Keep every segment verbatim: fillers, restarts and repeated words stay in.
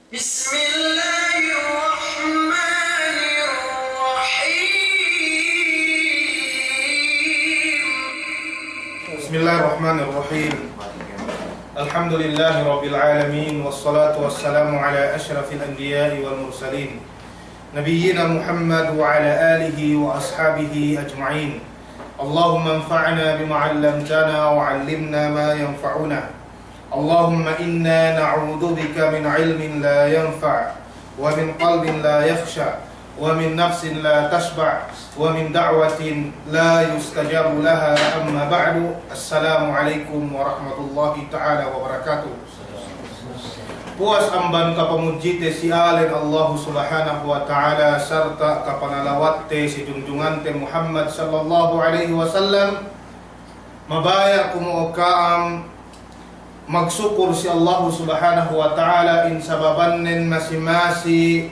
بسم الله الرحمن الرحيم. بسم الله الرحمن الرحيم. الحمد لله رب العالمين، والصلاة والسلام على أشرف الأنبياء والمرسلين، نبينا محمد وعلى آله وأصحابه أجمعين. اللهم انفعنا بما علمتنا وعلمنا ما ينفعنا. اللهم إنا نعوذ بك من علم لا ينفع، ومن قلب لا يخشع، ومن نفس لا تشبع، ومن دعوة لا يستجاب لها. أما بعد، السلام عليكم ورحمة الله تعالى وبركاته. Puwas amban kapamudjite si ēn Allahu Subhanahu wa Ta'ala sarta' kapanalawatte si jungjungante Muhammad sallallahu alaihi wasallam, mabaya' ku mo'o ka'am magsukur si Allahu Subhanahu wa Ta'ala in sababannen masi-masi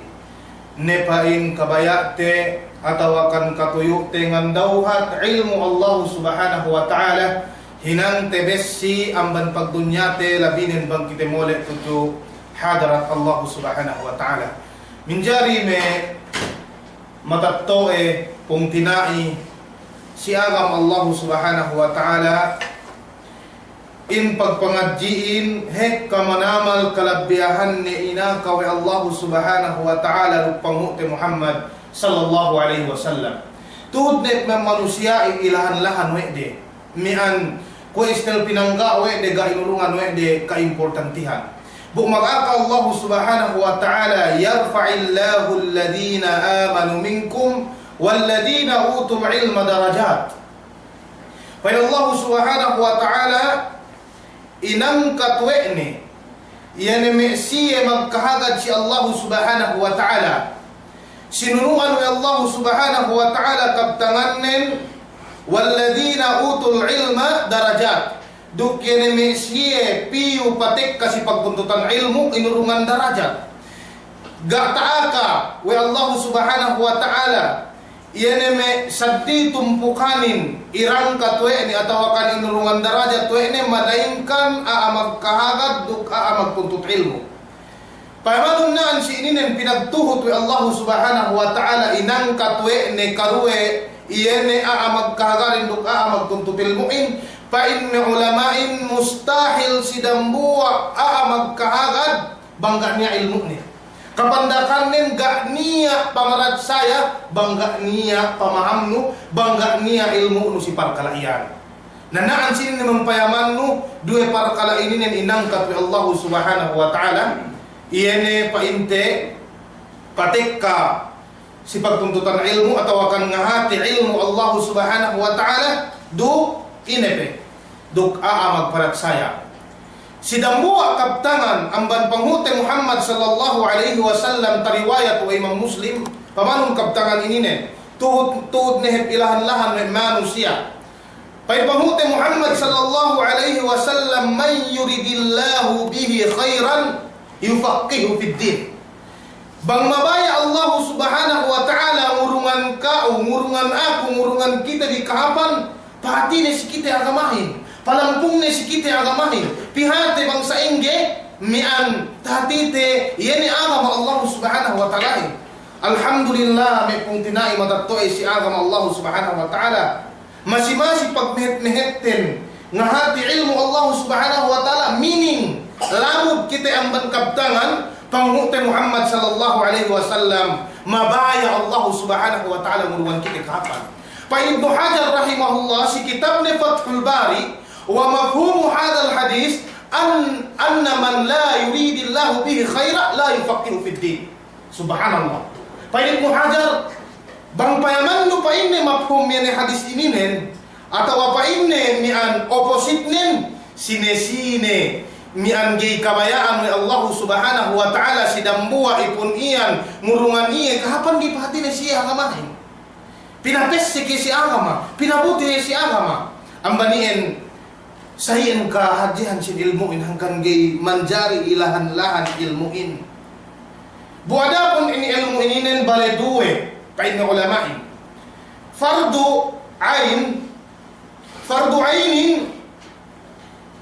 ne pa'in kabaya'te atawakan katuyu'te ngandawhat ilmu' Allahu Subhanahu wa Ta'ala, hinangte bessi amban pagdunyate, labinen bang kite mole' tudju hadarat Allahu Subhanahu wa Ta'ala. Minjari me' matetto'e pungtina'i si agama Allahu Subhanahu wa Ta'ala, in pagpangadji'in hekka manamal kalabbiyahanne inaka we' Allahu Subhanahu wa Ta'ala duk panghu'te Muhammad sallallahu alaihi wasallam. Tuhut ne me' manusiya'in ilahan-lahan we' de. Miya'an kuwe' istel pinangga' we' de, ga' inurungan we' de kaimportantihan. Bu magaka Allahu Subhanahu wa Ta'ala, يرفع الله الذين آمنوا منكم والذين أوتوا العلم درجات. Pa'in Allahu Subhanahu wa Ta'ala, inangkat we' ne, iye ne me' siye magkahagad si Allahu Subhanahu wa Ta'ala. Sinunu'an we' Allahu Subhanahu wa Ta'ala kabtangannen, والذين أوتوا العلم درجات. Duk iye ne me' siye piyu patekka si pagtuntutan ilmu' inurungan darajat. Ga' ta'aka we' Allahu Subhanahu wa Ta'ala iye ne me' saddi tumpukanin irangkat we' ne atawakan inurungan darajat we' ne, malaingkan a'a magkahagad duk a'a magtuntut ilmu'. Payamanun na'an si ininen pinagtuhut we' Allahu Subhanahu wa Ta'ala inangkat we' ne karuwe iye ne a'a magkahagadin duk a'a magtuntut ilmu'in, pa'in me' ulama'in mustahil si dambuwa' a'a magkahagad bang ga' niya' ilmu'ne. Kapandakannen ga' niya' pamaratsaya bang ga' niya' pamahamnu, bang ga' niya' ilmu'nu si parkala' iyan. Na na'an sinin ne mampayamannu duwe parkala' ininen inangkat we' Allahu Subhanahu wa Ta'ala, iye ne pa'inte patekka si pagtuntutan ilmu' atawakan ngahati ilmu' Allahu Subhanahu wa Ta'ala, duk ine pe, duk a'a magparatsaya. Si dambuwa' kabtangan amban panghu'te Muhammad sallallahu alaihi wasallam, tariwayat we' Imam Muslim, payamanun kabtangan ininen, tuhut, tuhut ne hep ilahan-lahan me' manusiya'. Pa'in panghu'te Muhammad sallallahu alaihi wasallam, من يرد الله به خيرا يفقهه في الدين. Bang mabaya' Allahu Subhanahu wa Ta'ala ngurungan ka'u, ngurungan aku, ngurungan kite bi kahāpan, pahātine si kite agamahin, palampungnen si kite agamahin, pihāte bang sa'ingge miya'an tahātite iye ne agama Allahu Subhanahu wa Ta'alahin. Alhamdulillah, me' pungtina'i matetto'e si agama Allahu Subhanahu wa Ta'ala. Masi-masi pagmehet-mehetten ngahati ilmu' Allahu Subhanahu wa Ta'ala, meaning lamud kite amban kabtangan panghu'te Muhammad sallallahu alaihi wasallam, mabaya' Allahu Subhanahu wa Ta'ala ngurungan kite kahāpan. Pa'in Ibnu Hajar rahimahullah si kitabne Fathul Bari, ومفهوم هذا الحديث أن، أن من لا يريد الله به خيرا لا يفقهه في الدين. Subhanallah. Pa'in Ibnu Hajar, bang payamannu pa'inne mafhum iye ne hadis ininen, atawa pa'inne miya'an opposite-nen, sine-sine miya'an ga'i kabaya'an we' Allahu Subhanahu wa Ta'ala si dambuwa' ipun iyan, ngurungan iye kahāpan, ga'i pahātine si iye agamahin. Pinapessek iye si agama, pinabuti iye si agama. Amban iyan, sa iyan kahadjehan sin ilmu'in hangkan ga'i manjari ilahan-lahan ilmu'in. Bu adapun in ilmu' ininen bale duwe, pa'in ulama'in. Fardu ain, fardu ainin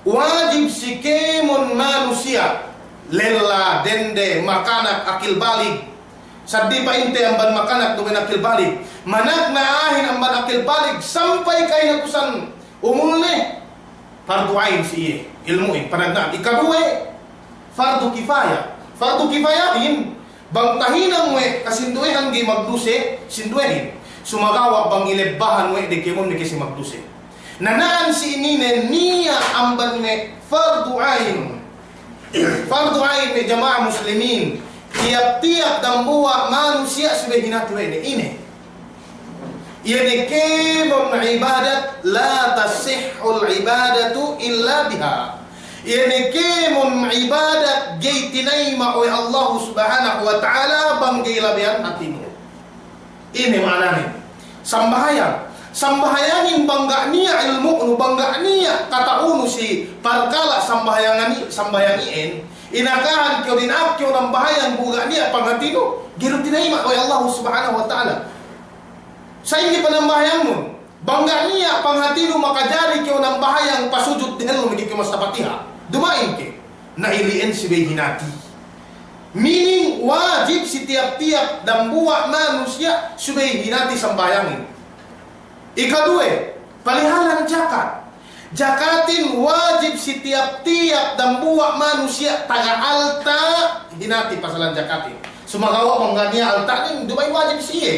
wajib si kēmon manusiya'. Lella, dende, makanak, akil balig. Saddi pa'inte amban makanak duma'in akil balig. Managna' a'ahin amban akil balig sampay kahinapusan umulne. Fardu ain si iye, ilmu'in, panagna'an. Ikaduwe, fardu kifaya. Fardu kifayahin, bang tahinang we' kasinduwehan ga'i magduse, sinduwehin. Sumagawa' bang ilebbahan we' de kēmon ne ke si magduse. Nana'an si ininen niya' amban me' fardu ain. Fardu ain me' jama'a muslimin. Tiyap-tiyap dambuwa' manusiya' subey hinati we' de. Ine? Iye ne kēmon ibadat, la tasihhul ibadatu illa biha. Iye ne kēmon ibadat ga'i tinayima' we' Allahu Subhanahu wa Ta'ala bang ga'i labeyan hatinu. Ine ma'ananen? Sambahayang. Sambahayangin bang ga' niya' ilmu'nu, bang ga' niya' kata'unu si parkala' sambahayangani-, sambahayang iyan, inakahan kew dina'ak kew nambahayang bu ga' niya' panghatinu, ga'i du tinayima' we' Allahu Subhanahu wa Ta'ala. Sa'ingge panambahayangnun? Bang ga' niya' panghatinu makajari kew nambahayang pasujud dehellu magi kew masa Patiha. Duma'in ke. Na ili'en subey hinati. Meaning, wajib si tiyap-tiyap dambuwa' manusiya' subey hinati sambahayangin. Ikaduwe, palihalan jakat. Jakatin wajib si tiyap-tiyap dambuwa' manusiya' taga alta' hinati pasalan jakatin. Sumagawa' bang ga' niya' alta'nen, duma'in wajib si iye.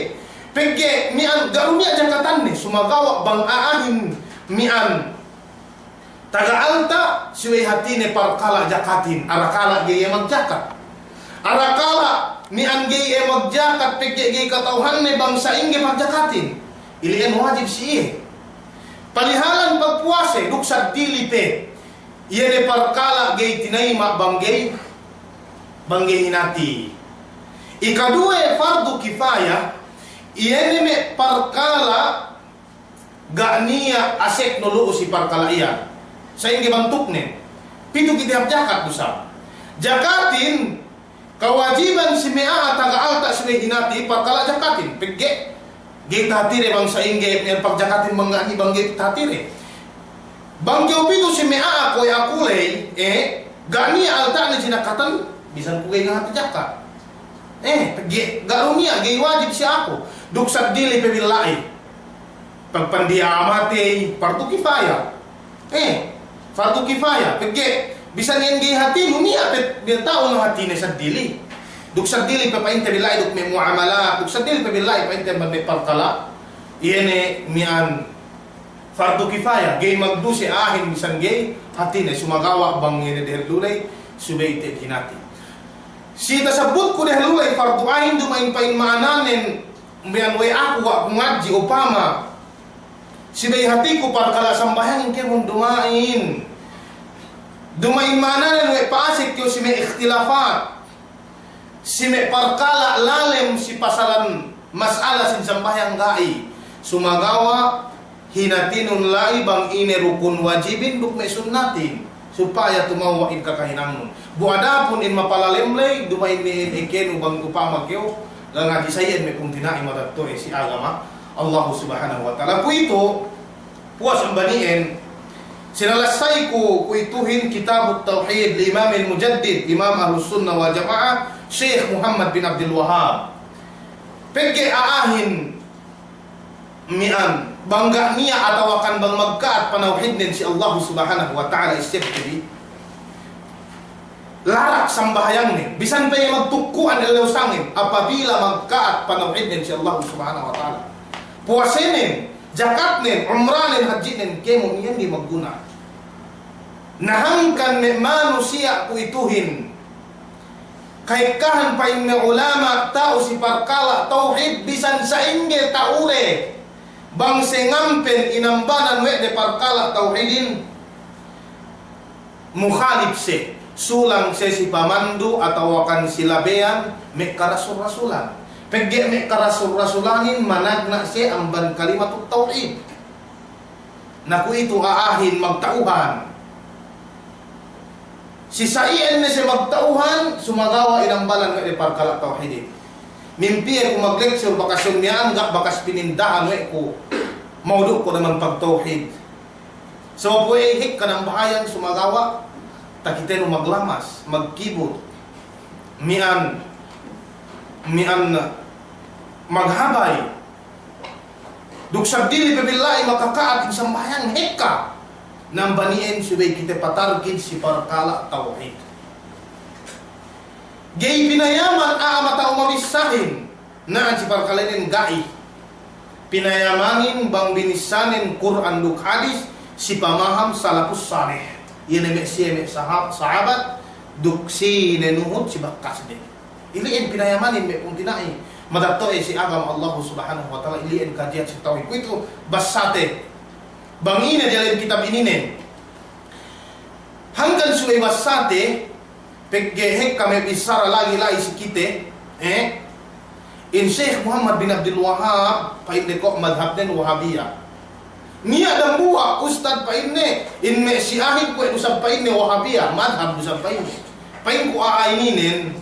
Pegge' miya'an ga' du niya' jakatanne, sumagawa' bang a'ahin miya'an taga alta', subey hatine parkala' jakatin, arakala' ga'i iye magjakat. Arakala' miya'an ga'i iye magjakat, pegge' ga'i kata'uhanne bang sa'ingge pagjakatin. Ili'en wajib si iye. Palihalan pagpuwase, duk saddili pe. Iye ne parkala' ga'i tinayima' bang ga'i, bang ga'i hinati. Ikaduwe fardu kifaya, iye ne me' parkala' ga' niya' asek no lu'u si parkala' iyan. Sa'ingge bantuknen? Pitu kite hap jakat du sa. Jakatin, kawajiban si me' a'a taga alta' subey hinati parkala' jakatin. Pegge' ga'i tahatire bang sa'ingge miya'an pagjakatin bang ga' niya' bang ga'i tahatire. Bang kew pitu si me' a'a kuwe' aku ley, eh, ga' niya' alta'ne jinakatan, bisan ku ga'i ngahati jakat. Eh, pegge' ga' du niya', ga'i wajib si aku. Duk saddili pe billa'i. Pagpandiya a'a matey, fardu kifaya. Eh, fardu kifaya. Pegge' bisan iyan ga'i hatinu, niya' pe, niya' ta'u ngahatine saddili. Duk saddili pe pa'inte billa'i duk me' mu'amalat, duk saddili pe billa'i pa'inte me' parkala'. Iye ne miya'an fardu kifaya, ga'i magduse a'ahin bisan ga'i hatine, sumagawa' bang iye ne dehellu ley, subey te'ed hinati. Si tasabbutku dehellu ley fardu ain, duma'in pa'in ma'ananen, miya'an we' aku ga' ku ngadji' upama, subey hatiku parkala' sambahayangin kēmon duma'in. Duma'in ma'ananen we' pa'asek kew si me' ikhtilafat. Si me' parkala' lalem si pasalan mas'ala sin sambahayang ga'i. Sumagawa' hinatinun la'i bang ine rukun wajibin duk me' sunnatin. Supaya tumewwa' in kakahinangnun. Bu adapun in mapalalem ley, duma'in ne in ekenu bang upama kew, ga' ngadji' sa iyan me' pungtina'i matetto'e si agama Allahu Subhanahu wa Ta'ala. Kuwe'itu, puwas amban iyan, sinalassayku kuwe'ituhin Kitabut Tawhid li Imamil Mujaddid, Imam Ahlus Sunnah wal Jama'ah, Sheikh Muhammad bin Abdul Wahhab. Pegge' a'ahin miya'an, bang ga' niya' atawakan bang magka'at panawhidnen si Allahu Subhanahu wa Ta'ala isebte bi. Larak sambahayangnen, bisan pe iye magtukku'an ellew sangem, apabila magka'at panawhidnen si Allahu Subhanahu wa Ta'ala. Puwasenen, jakatnen, umrahnen, hadji'nen, kēmon iyan ga'i magguna. Na hangkan me' manusiya' kuwe'ituhin. Ka'ekkahan pa'in me' ulama' ta'u si parkala' tawhid bisan sa'ingge ta'ude. Bang se ngampen inambanan we' de parkala' tawhidin. Mukhalif siye, sulang siye si pamandu' atawakan si labeyan me' karasul-rasulan. Pegge' me' karasul-rasulanin managna' siye amban kalimatut tawhid. Na kuwe'itu a'ahin magta'uhan. Si sa'i'en ne siye magta'uhan, sumagawa' inambanan we' de parkala' tawhidin. Mimpiye ku maglecture bakas miya'an ga' bakas pinindahan we' ku mawdu'ku naman pagtawhid. Sabab we' hikka nambahayang sumagawa' takitenu maglamas, magkibut, mi'an, mi'an maghabay. Duk saddili pe billahi makaka'at in sambahayang hekka. Na amban iyan subey kite patarkid si parkala' tawhid. Ga'i pinayaman a'a mata'u mabissahin. Na si parkala' inin ga'i. Pinayamanin bang binissanen Kur'an duk hadis si pamaham salafus salih. Iye ne me' siye me' sahab-, sahabat duk sine nuhut si bakkasde. Ili'en pinayamanin me' pungtina'i matetto'e si agama Allahu Subhanahu wa Ta'ala, ili'en kajian si tawhid. Kuwe'itu bassate. Bang ine diyalem kitab ininen. Hangkan subey bassate, pegge' hekka me' bissara lagi' la'i si kite, eh? In Sheikh Muhammad bin Abdul Wahhab, pa'inne ko' madhabnen Wahabiyah. Niya' dambuwa' ustad pa'inne, in me' Shi'ahin kuwe' du isab pa'inne Wahabiyah, madhab du isab pa'inne. Pa'inku a'a ininen,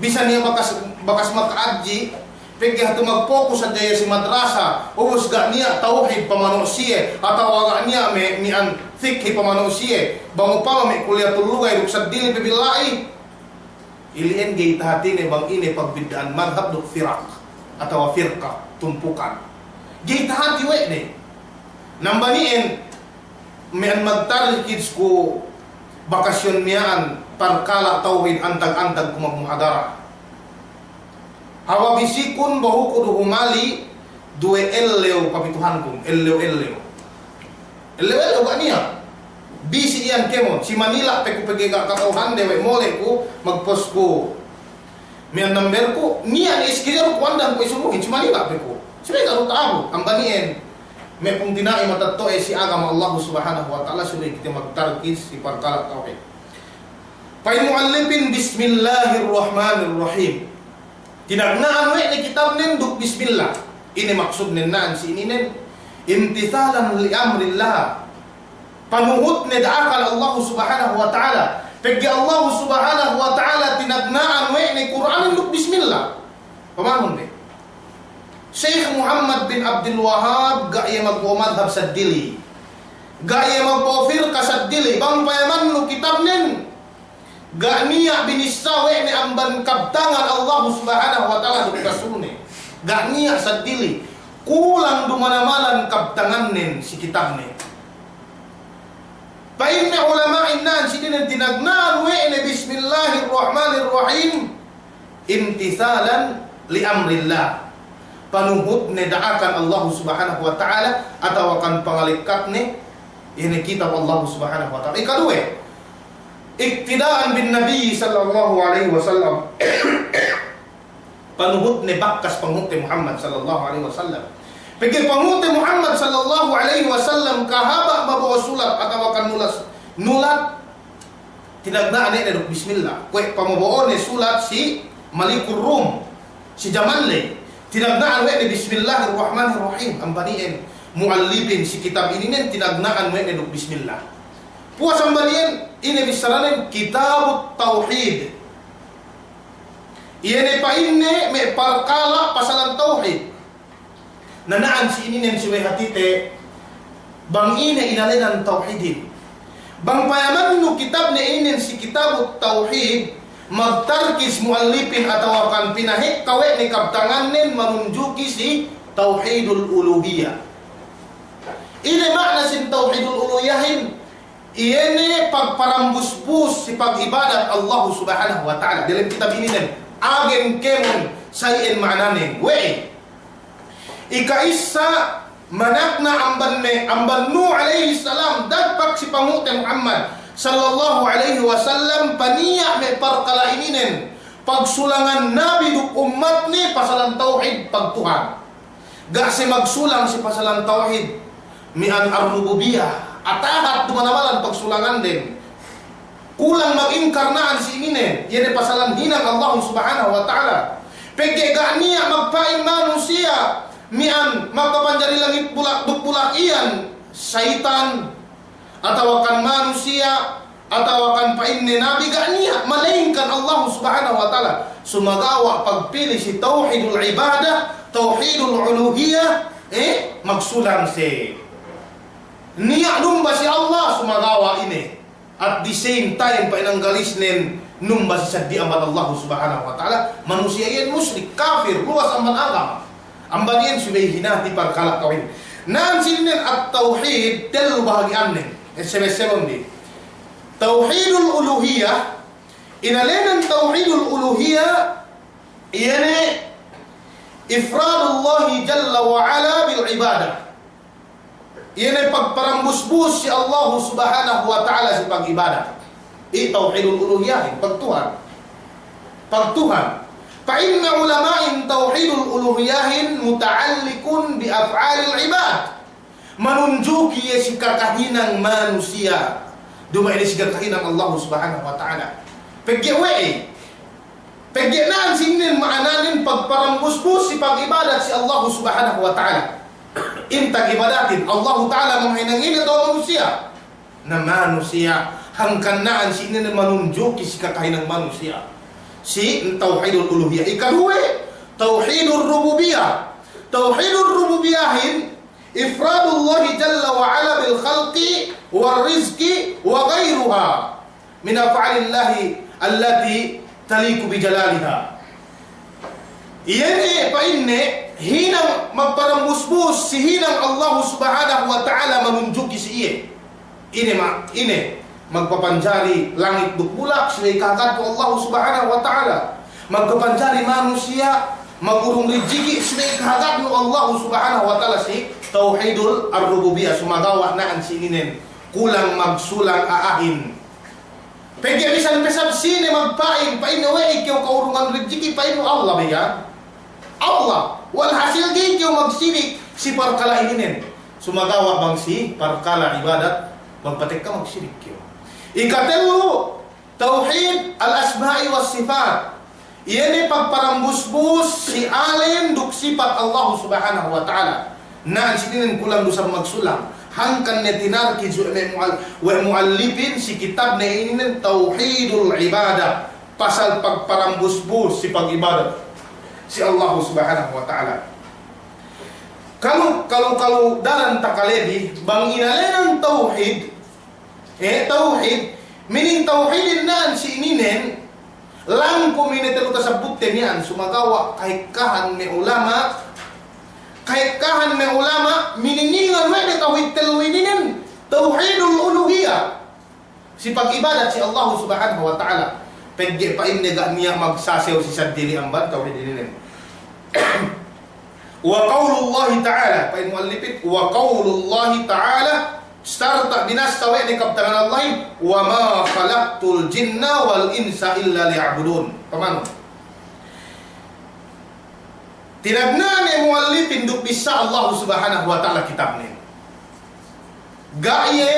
bisan niya' bakas, bakas maka'adji', pegge' hatu magpokus hadja iye si madrasa, ubus ga' niya' tawhid pamanu' siye, atawa ga' niya' me', mi'an fikhi pamanu' siye, bang upama me' kulliyatul lugha duk saddili pe billahi. Ili'en ga'i tahatine bang ine pagbidda'an madhab duk firaq, atawa firqah, tumpukan. Ga'i tahati we' de. Na amban iyan, mi'an magtarkid ku bakasyon miya'an parkala' tawhid antag-antag ku magmuhadara. Hawal bisikun bahuku du humali duwe ellew papituhankun, ellew-ellew. Ellew-ellew ga' niya'. Bisi iyan kēmon, si Manila pe ku pegge' ga' kata'uhande we' mole' ku magpost ku. Mi'an numberku, niya' ne iskijal ku andang ku isumuhin, si Manila pe ku. Subey ga' du ta'abut, amban iyan. Me' pungtina'i matetto'e si agama Allahu Subhanahu wa Ta'ala, subey kite magtarkid si parkala' tawhid. Pa'in mu'allipin, Bismillahirrahmanirrahim. Tinagna'an we' ne kitabnen duk bismillah. Ine maksudnen na'an si ininen? Imtithalan li amrillah. Panuhutne da'akan Allahu Subhanahu wa Ta'ala. Pegge' Allahu Subhanahu wa Ta'ala tinagna'an we' ne Kur'anin duk bismillah. Pamanun be. Sheikh Muhammad bin Abdul Wahhab ga' iye magbo'o madhab saddili. Ga' iye magbo'o firqa saddili. Bang payamannu kitabnen, ga' niya' binissa we' ne amban kabtangan Allahu Subhanahu wa Ta'ala duk Rasulne. Ga' niya' saddili. Kulang dumana-malan kabtangannen si kitabne. Pa'in me' ulama'in na'an si ininen tinagna'an we' ne Bismillahirrahmanirrahim, imtithalan li amrillah. Panuhutne da'akan Allahu Subhanahu wa Ta'ala atawakan pangalekkatne, iye ne kitab Allahu Subhanahu wa Ta'ala. Ikaduwe, iqtida'an bin Nabi sallallahu alaihi wasallam. Panuhutne bakas panguhutne Muhammad sallallahu alaihi wasallam. Pegge' panguhutne Muhammad sallallahu alaihi wasallam kahaba' mabo'o sulat atawakan nulat, nulat, tinagna'an we' ne duk bismillah. Kuwe' pamabo'one sulat si Malikur Rum, si jaman ley. Tinagna'an we' ne Bismillahirrahmanirrahim. Amban iyan mu'allipin si kitab ininen tinagna'an we' ne duk bismillah. Puwas amban iyan, ine bissaranen? Kitabut Tawhid. Iye ne pa'inne me' parkala' pasalan tawhid. Na na'an si ininen subey hatite, bang ine inalenan tawhidin. Bang payamannu kitabne inin si Kitabut Tawhid, magtarkis mu'allipin atawakan pinahekka we' ne kabtangannen manunjuki si tawhidul uluhiyah. Ine ma'na sin tawhidul uluhiyahin? Iye ne pagparambusbus si pag'ibadat Allahu Subhanahu wa Ta'ala. Delem kitab ininen, agen kēmon sa iyan ma'ananen. We'ey? Ika'issa, manakna' amban me', amban Nuh alayhis salam, dagpak si pangu'te Muhammad sallallahu alayhi wasallam, paniya' me' parkala' ininen, pagsulangan nabi duk ummatne pasalan tawhid pagtuhan. Ga' siye magsulang si pasalan tawhid, mi'an ar-rububiyah, atahat duma'in amalan pagsulanganden. Kulang magingkar na'an si ininen, iye ne pasalan hinang Allahu Subhanahu wa Ta'ala. Pegge' ga' niya' magpa'in manusiya', mi'an magpapanjari langit bulak duk bulak iyan, saytan, atawakan manusiya', atawakan pa'inne nabi, ga' niya', malaingkan Allahu Subhanahu wa Ta'ala. Sumagawa' pagpili si tawhidul ibadah, tawhidul uluhiyah, eh, magsulang siye. Niya' numba si Allah, sumagawa' ine. At the same time, pa'in anggalisnen numba si seddili amban Allahu Subhanahu wa Ta'ala, manusiya' iyan musrik, kafir, luwas amban agama. Amban iyan subey hinati parkala' tawhid. Na'an si inin at-tawhid, tellu bahagi'annen. E, sebe-sebon di. Tawhidul uluhiyah, inēnan tawhidul uluhiyah, iye ne ifradullahi jalla wa ala bil ibadah. Iye ne pagparambusbus si Allahu Subhanahu wa Ta'ala si pag'ibadat. I tawhidul uluhiyahin, pagtuhan. Pagtuhan. Pa'in me' ulama'in tawhidul uluhiyahin muta'alliqun bi af'alil ibad. Manunjuki iye si kakahinang manusiya'. Duma'in si kakahinang Allahu Subhanahu wa Ta'ala. Pegge' we'ey. Pegge' na'an si inin ma'ananen pagparambusbus si pag'ibadat si Allahu Subhanahu wa Ta'ala. In tag'ibadatin Allahu Ta'ala mamahinang ine atawa manusiya'? Na manusiya', hangkan na'an si inin manunjuki si kakahinang manusiya'. Si tawhidul uluhiyah. Ikaduwe, tawhidur rububiyah. Tawhidur rububiyahin ifradullahi jalla wa ala bil khalqi war rizqi wa ghayruha min af'alillahi allati taliqu bi jalaliha. Iye ne pa'inne hinang magparambusbus si hinang Allahu Subhanahu wa Ta'ala manunjuki si iye. Ine ma-, ine magpapanjari langit duk bulak subey kahagadnu Allahu Subhanahu wa Ta'ala. Magpapanjari manusiya', magurung rijiki' subey kahagadnu Allahu Subhanahu wa Ta'ala si tawhidul ar-rububiyah sumagawa' na'an si ininen kulang magsulang a'ahin. Pegge' bisan pe sab sine magpa'in, pa'inne we'ey kew kaurungan rijiki', pa'innu Allah be ga'. Allah. Walhasil ga'i kew magsirik si parkala' ininen. Sumagawa' bang si parkala' ibadat, bang patekka magsirik kew. Ikatellu, tawhid al-asma'i was sifat. Iye ne pagparambusbus si alen duk sipat Allahu Subhanahu wa Ta'ala. Na'an si ininen kulang du sab magsulang. Hangkan ne tinarkij we' me' mu'al-, we' mu'allipin si kitabne ininen Tawhidul Ibadah. Pasal pagparambusbus si pag'ibadat si Allahu Subhanahu wa Ta'ala. Kalu, kalu, kalu daran takale bi, bang inēnan tawhid, e, tawhid, meaning tawhidin na'an si ininen, langkum ine tellu tasabbutte miya'an, sumagawa' kahekkahan me' ulama', kahekkahan me' ulama', meaning-ihan we' de tawhid tellu ininen, tawhidul uluhiyah. Si pag'ibadat si Allahu Subhanahu wa Ta'ala. Pegge' pa'inne ga' niya' magsasew si seddili amban tawhid ininen. Wa qawlullahi ta'ala, pa'in mu'allipin, wa qawlullahi ta'ala, sarta' binassa we' ne kabtangan Allahin, "Wa ma khalaqtul jinna wal insa illa liya'budun." Pamanu? Tinagna'an ne mu'allipin duk bissā Allahu Subhanahu wa Ta'ala kitabne. Ga' iye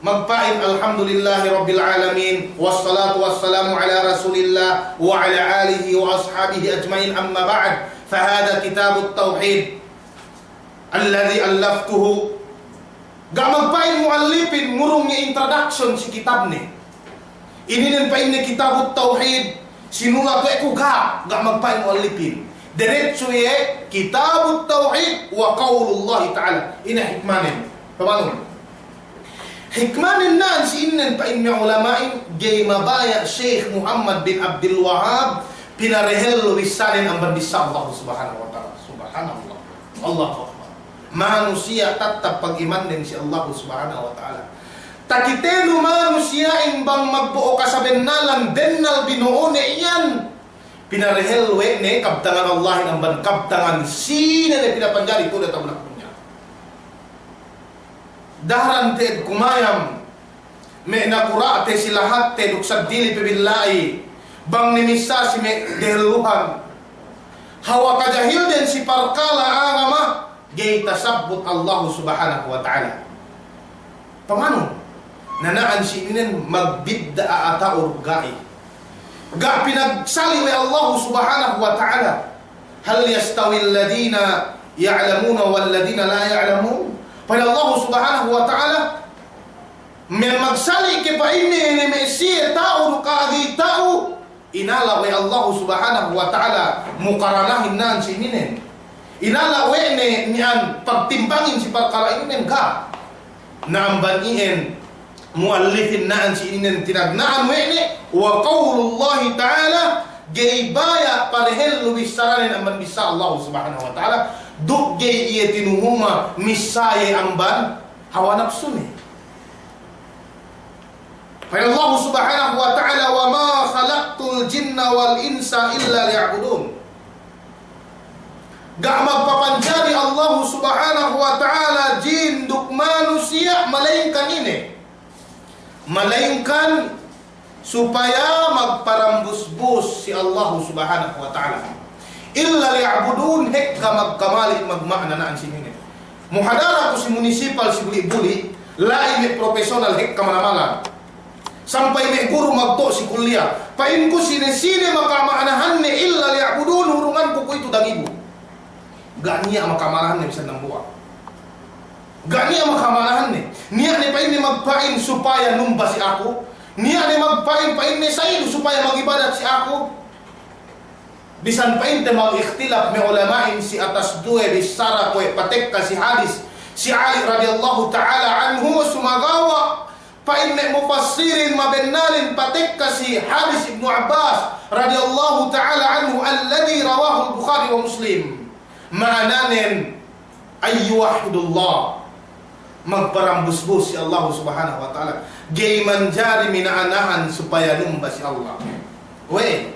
magpa'in, "Alhamdulillahi Rabbil Alamin, wassalatu wassalamu ala Rasulillah, wa ala alihi wa ashabihi ajma'in, amma ba'd, fahadha kitabut tawhid, alladhi allaftuhu." Ga' magpa'in mu'allipin ngurung iye introduction si kitabne. Ininen pa'inne kitabut tawhid, sinulat we' ku, ga', ga' magpa'in mu'allipin. Diretso iye kitabut tawhid wa qawlullahi ta'ala. Ine hikmanen? Pamanu? Hikmanen na'an si ininen pa'in me' ulama'in, ga'i mabaya' Sheikh Muhammad bin Abdul Wahhab pinarehellu bissanen amban bissā Allahu Subhanahu wa Ta'ala. Subhanallah. Allahu Akbar. Manusiya' tattap pag'imannen si Allahu Subhanahu wa Ta'ala. Takitenu manusiya'in bang magbo'o kasabennalan bennal bino'one iyan. Pinarehel we' ne kabtangan Allahin amban kabtangan sine ne pinapanjari tu'u diyata' bulak dunya. Daran te'ed kumayam, me' nakura'te si lahatte duk seddili pe bi la'i, bang ne missā si me' dehelluhan. Hawal kajahilden si parkala' agama, ga'i tasabbut Allahu Subhanahu wa Ta'ala. Pamanu? Na na'an si ininen magbidda' a'a ta'u duk ga'i. Ga' pinagsali' we' Allahu Subhanahu wa Ta'ala. Hal yastawil ladhina ya'lamuna wal ladhina la ya'lamun? Pa'in Allahu Subhanahu wa Ta'ala, me' magsali' ke pa'inne ne me' siye ta'u duk a'a ga'i ta'u, inala' we' Allahu Subhanahu wa Ta'ala mukaranahin na'an si ininen. Inala' we' ne miya'an pagtimbangin si parkala' ininen, ga'. Na amban iyan, mu'allifin na'an si ininen tinagna'an we' ne, wa qawlullahi ta'ala, ga'i baya' padehellu bissaranen amban bissā Allah Subhanahu wa Ta'ala, duk ga'i iye tinuhuma missā iye amban hawa napsune. Pa'in Allah Subhanahu wa Ta'ala, "Wa ma khalaqtul jinna wal insa illa liya'budun." Ga' magpapanjari Allah Subhanahu wa Ta'ala jin duk manusiya' malaingkan ine. Malaingkan supaya magparambusbus si Allah Subhanahu wa Ta'ala. Illa liya'budun, hekka magkamali' magma'na na'an si ininen. Muhadara ku si munisipal si Buli-Buli, la'i me' professional hekka manamalan. Sampay me' guru magto' si kulliya. Pa'inku sine-sine makama'nahanne illa liya'budun, hurunganku kuwe'itu dangibu. Ga' niya' makama'nahanne bisan dambuwa'. Ga' niya' makama'nahanne. Niya' ne pa'inne magpa'in supaya numba si aku. Niya' ne magpa'in, pa'inne sa'idu supaya mag'ibadat si aku. Bisan pa'inte mag'ikhtilaf me' ulama'in si atas duwe bissara kuwe' patekka si hadis si Ali radiyallahu ta'ala anhu, sumagawa' pa'in me' mufassirin mabennalin patekka si hadis Ibnu Abbas radiyallahu ta'ala anhu alladhi rawahul Bukhari wa Muslim. Ma'ananen, ay yuwahhidullah. Magparambusbus si Allah Subhanahu wa Ta'ala. Ga'i manjari mina'anahan supaya numba si Allah. We'.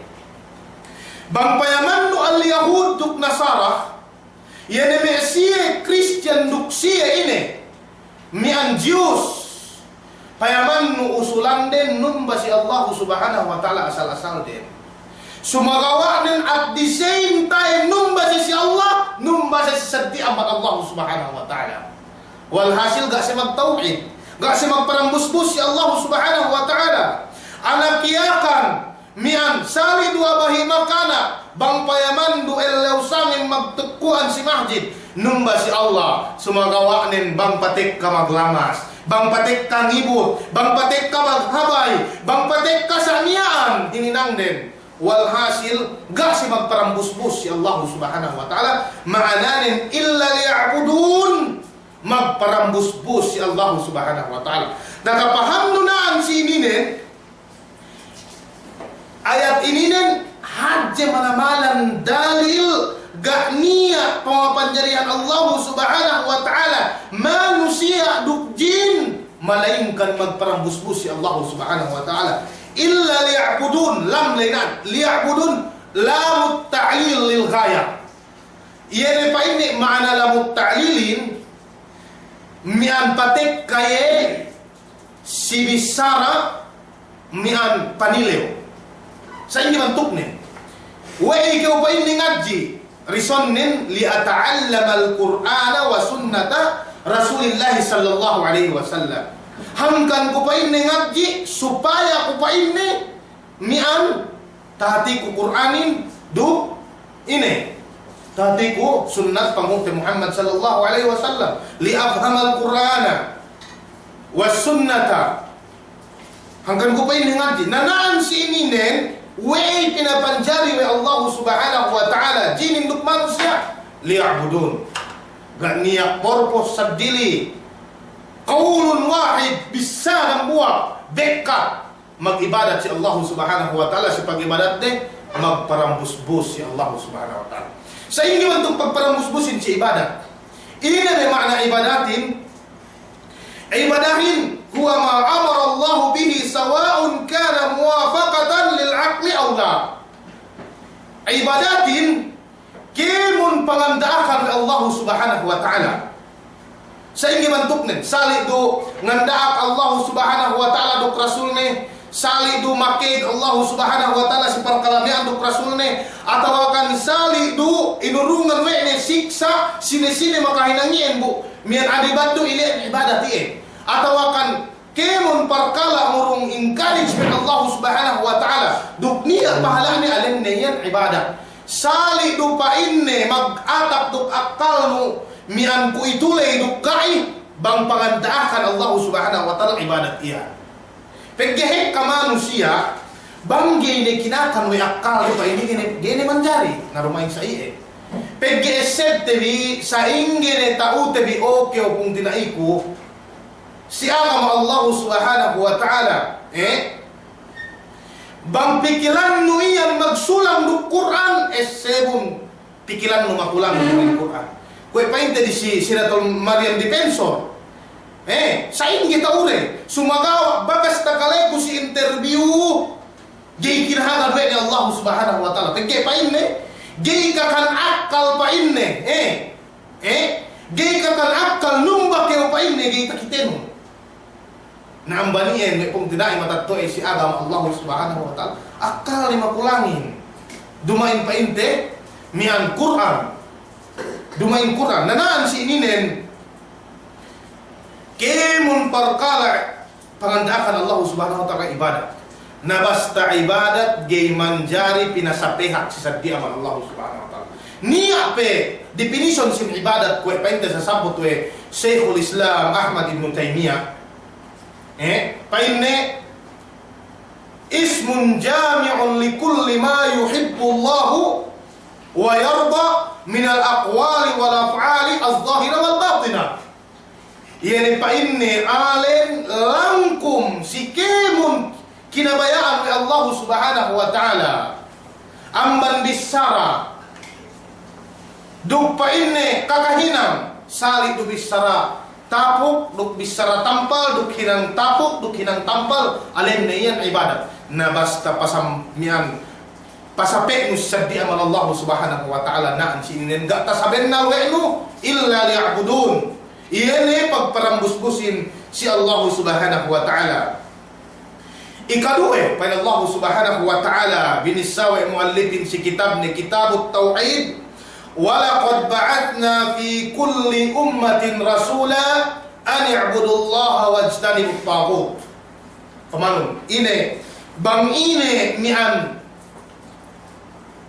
Bang payamannu al-Yahud duk Nasara, iye ne me' siye Kristiyan duk siye ine, miya'an Jews. Payamannu usulanden numba si Allah Subhanahu wa Ta'ala asal-asalden. Sumagawa'nen at the same time numba siye si Allah, numba siye si seddili amban Allah Subhanahu wa Ta'ala. Walhasil ga' siye magtawhid, ga' siye magparambusbus si Allah Subhanahu wa Ta'ala. Anak Yakan, miya'an, sali' du a'a bahi' makana', bang payaman du ellew sangem magtukku'an si masjid, numba si Allah, sumagawa'nen bang patekka maglamas, bang patekka ngibut, bang patekka maghabay, bang patekka sa' miya'an hininangden. Walhasil, ga' siye magparambusbus si Allah Subhanahu wa Ta'ala, ma'ananen illa liya'budun, magparambusbus si Allah Subhanahu wa Ta'ala. Nakapahamnu na'an si ininen, ayat ininen hadje manamalan dalil ga' niya' pamapanjarihan Allah Subhanahu wa Ta'ala manusiya' duk jin, malaingkan magparambusbus si Allah Subhanahu wa Ta'ala. Illa liya'budun, lam la'inan, liya'budun, lamut ta'lil lil ghayah. Iye ne pa'inne ma'ana lamut ta'lilin, miya'an patekka iye si bissara miya'an panilew. Sa'ingge bantuknen? We'ey kew pa'inne ngadji'? Risonnen, li'ata'allamal Qur'ana wa sunnata Rasulillahi sallallahu alaihi wasallam. Hangkan ku pa'inne ngadji', supaya ku pa'inne miya'an tahatiku Kur'anin duk ine, tahatiku sunnat Panghu'te Muhammad sallallahu alaihi wasallam, li'afhamal Qur'ana was sunnata. Hangkan ku pa'inne ngadji'. Na na'an si ininen, we'ey pinapanjari we' Allahu Subhanahu wa Ta'ala jinin duk manusiya'? Liya'budun. Ga' niya' purpose seddili. Qawlun wahid, bissā dambuwa', bekka. Mag'ibadat si Allahu Subhanahu wa Ta'ala, si pag'ibadatte magparambusbus si Allahu Subhanahu wa Ta'ala. Sa'ingge bantuk pagparambusbusin si ibadat? Ine ne ma'ana ibadatin? Ibadahin huwa ma amara Allahu bihi sawa'un kana muwafaqatan lil aqli aw la. Ibadatin kēmon panganda'akan we' Allahu Subhanahu wa Ta'ala. Sa'ingge bantuknen, sali' du nganda'ak Allahu Subhanahu wa Ta'ala duk Rasulne, sali' du makēg Allahu Subhanahu wa Ta'ala si parkala' miya'an duk Rasulne, atawakan sali' du inurungan we' ne siksa' sine-sine makahinang iyan bu, miya'an adibat du ili'en ibadat iye. Atawakan kēmon parkala' murung encourage pa'in Allahu Subhanahu wa Ta'ala, duk niya' pahala'ne alenne iyan ibadat. Sali' du pa'inne mag'atak duk akkalnu miya'an kuwe'itu ley duk ga'i, bang panganda'akan Allahu Subhanahu wa Ta'ala ibadat iyan. Pegge' hekka manusiya', bang ga'i ne kinakan we' akkalnu pa'inne ga'i ne, ga'i ne manjari, na duma'in sa iye. Pegge' essebte bi, sa'ingge ne ta'ute bi, oke, o pungtina'iku, si agama Allahu Subhanahu wa Ta'ala, eh? Bang pikilannu iyan magsulang duk Kur'an, essebun pikilannu makulang duk Kur'an. Kuwe' pa'inte di si Siratul Maryam Defensor. Eh, sa'ingge ta'ure, sumagawa' bakas takaleku si interview, ga'i kinahagad we' ne Allahu Subhanahu wa Ta'ala. Pegge' pa'inne, ga'i kakan akkal pa'inne, eh. Eh, ga'i kakan akkal numba kew pa'inne, ga'i takitenu. Na amban iyan me' pungtina'i matetto'e si agama Allahu Subhanahu wa Ta'ala, akkalne makulangin. Duma'in pa'inte, miya'an Kur'an. Duma'in Kur'an. Na na'an si ininen, kēmon parkala' panganda'akan Allahu Subhanahu wa Ta'ala ibadat. Na basta ibadat ga'i manjari pinasapehak si saddi amban Allahu Subhanahu wa Ta'ala. Niya' pe definition sin ibadat kuwe' pa'inte sasabbut we' Shaykhul Islam Ahmad ibn Taymiyyah. Eh, pa'inne, "Ismun jami'un li kulli ma yuhibbu Allahu wa yarda minal aqwali wal af'ali az-zahira wal batina." Iye ne pa'inne alen langkum si kēmon kinabaya'an we' Allahu Subhanahu wa Ta'ala. Amban bissara duk pa'inne kakahinang, sali' du bissara tapuk, duk bissara tampal, duk hinang tapuk, duk hinang tampal, alenne iyan ibadat. Na basta pasam-, miya'an pasape'nu si saddi amban Allahu Subhanahu wa Ta'ala, na'an si ininen ga' tasabennal we' nu illa liya'budun. Iye ne pagparambusbusin si Allahu Subhanahu wa Ta'ala. Ikaduwe, pa'in Allahu Subhanahu wa Ta'ala, binissa we' mu'allifin si kitabne, Kitabut Tawhid, "Wa laqad ba'athna fi kulli ummatin rasula an i'budullaha wajtanibut taghut." Pamanun, ine, bang ine miya'an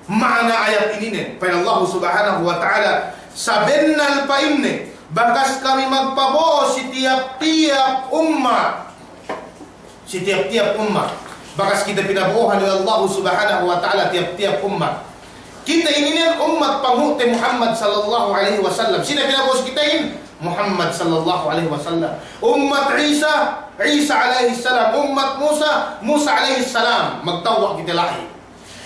ma'ana ayat ininen, pa'in Allahu Subhanahu wa Ta'ala, sabennal pa'inne, bakas kami magpabo'o si tiyap-tiyap ummat. Si tiyap-tiyap ummat. Bakas kite pinabo'ohan we' Allahu Subhanahu wa Ta'ala tiyap-tiyap ummat. Kite ininen ummat panghu'te Muhammad sallallahu alaihi wasallam. Sine pinabo'o si kitehin? Muhammad sallallahu alaihi wasallam. Ummat Isa, Isa alaihi salam. Ummat Musa, Musa alaihi salam. Magtewwa' kite la'i.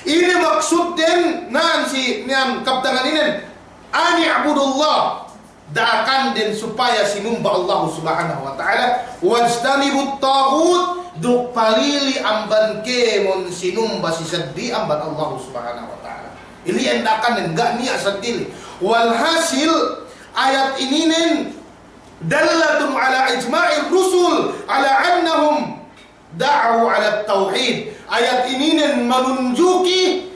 Ine maksudden na'an si miya'an kabtangan inen, "Ani'budullah." Da'akanden supaya sinumba Allahu Subhanahu wa Ta'ala, "wajtanibut taghut," duk palili' amban kēmon sinumba si saddi amban Allahu Subhanahu wa Ta'ala. Ili'en da'akanden, ga' niya' saddili. Walhasil, ayat ininen dallatun ala ijma'ir rusul ala annahum da'u ala tawhid. Ayat ininen manunjuki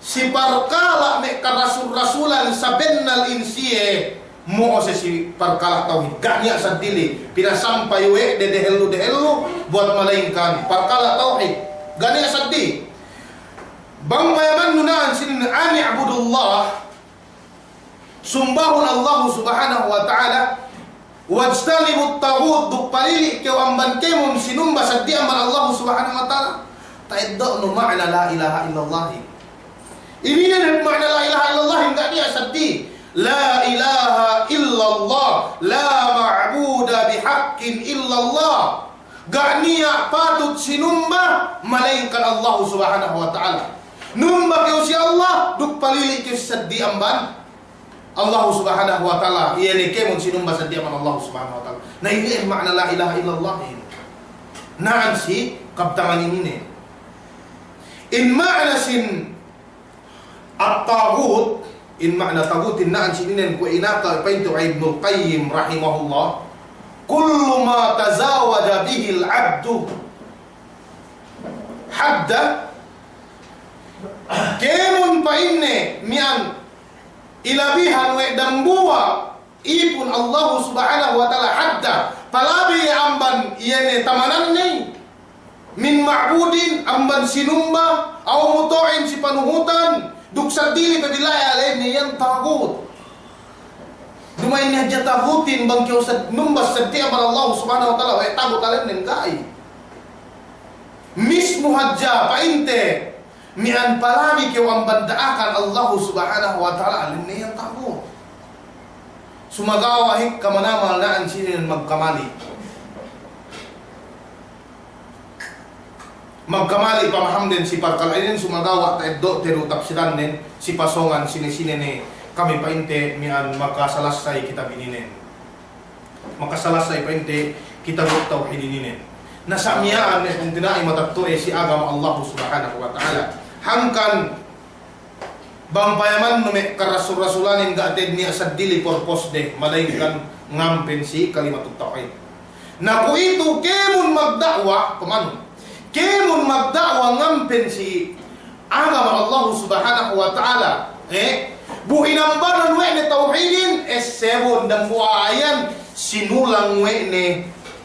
si parkala' me' karasul-rasulan sabennal in siye mo'o se si parkala' tawhid. Ga' niya' saddili pinasampay we' de dehellu-dehellu buwat malaingkan parkala' tawhid. Ga' niya' saddi. Bang payamannu na'an sinin, "Ani'budullah," sumbahun Allahu Subhanahu wa Ta'ala, "wajtanibut taghut," duk palili' kew amban kēmon sinumba saddi amban Allahu Subhanahu wa Ta'ala. Ta'eddo'nu ma'na la ilaha illallah. Ininen ma'na la ilaha illallah, ga' niya' saddi. La ilaha illallah, la ma'buda bihaqqin illallah. Ga' niya' patut sinumba malaingkan Allahu Subhanahu wa Ta'ala. Numba kew si Allah, duk palili' kew si saddi amban Allahu Subhanahu wa Ta'ala, iye ne kēmon sinumba saddi amban Allahu Subhanahu wa Ta'ala. Na ine ma'na la ilaha illallah inin? Na'an si kabtangan ininen. In ma'na sin at-taghut, in ma'na taghutin na'an sinin kuwe' inaka pa'inte Ibnul Qayyim rahimahullah, "Kullu ma tazawaja bihil abdu hadda," kēmon pa'inne miya'an ilabihan we' dambuwa' ipun Allahu Subhanahu wa Ta'ala hadda, palabi amban iye ne tamananne, min ma'budin, amban sinumba, aw muta'in, si panuhutan, duk saddili pe bila'i, alenne iyan taghut. Duma'in hadja taghutin bang kew sad-, numba saddi amban Allahu Subhanahu wa Ta'ala, we' taghut alenne ga'i. Mismu hadja pa'inte, miya'an palabi kew amban da'akan Allahu Subhanahu wa Ta'ala, alenne iyan taghut. Sumagawa' hikka manamal na'an sinin magkamali. Magkamali pamahamden si parkala' inin, sumagawa' ta'eddo'te du tapsirannen, si pasōngan sine-sine ne kami pa'inte miya'an makasalassay kitab ininen. Makasalassay pa'inte kitab tawhid ininen. Na sa' miya'an ne pungtina'i matetto'e si agama Allahu Subhanahu wa Ta'ala. Hangkan bang payamannu me' karasul-rasulanin ga' te'ed niya' seddili purpose de, malaingkan ngampen si kalimatut tawhid. Na kuwe'itu kēmon magda'wa, pamanu? Kēmon magda'wa ngampen si agama Allahu Subhanahu wa Ta'ala, eh? Bu inambanan we' ne tawhidin, essebon dambuwa' iyan sinulang we' ne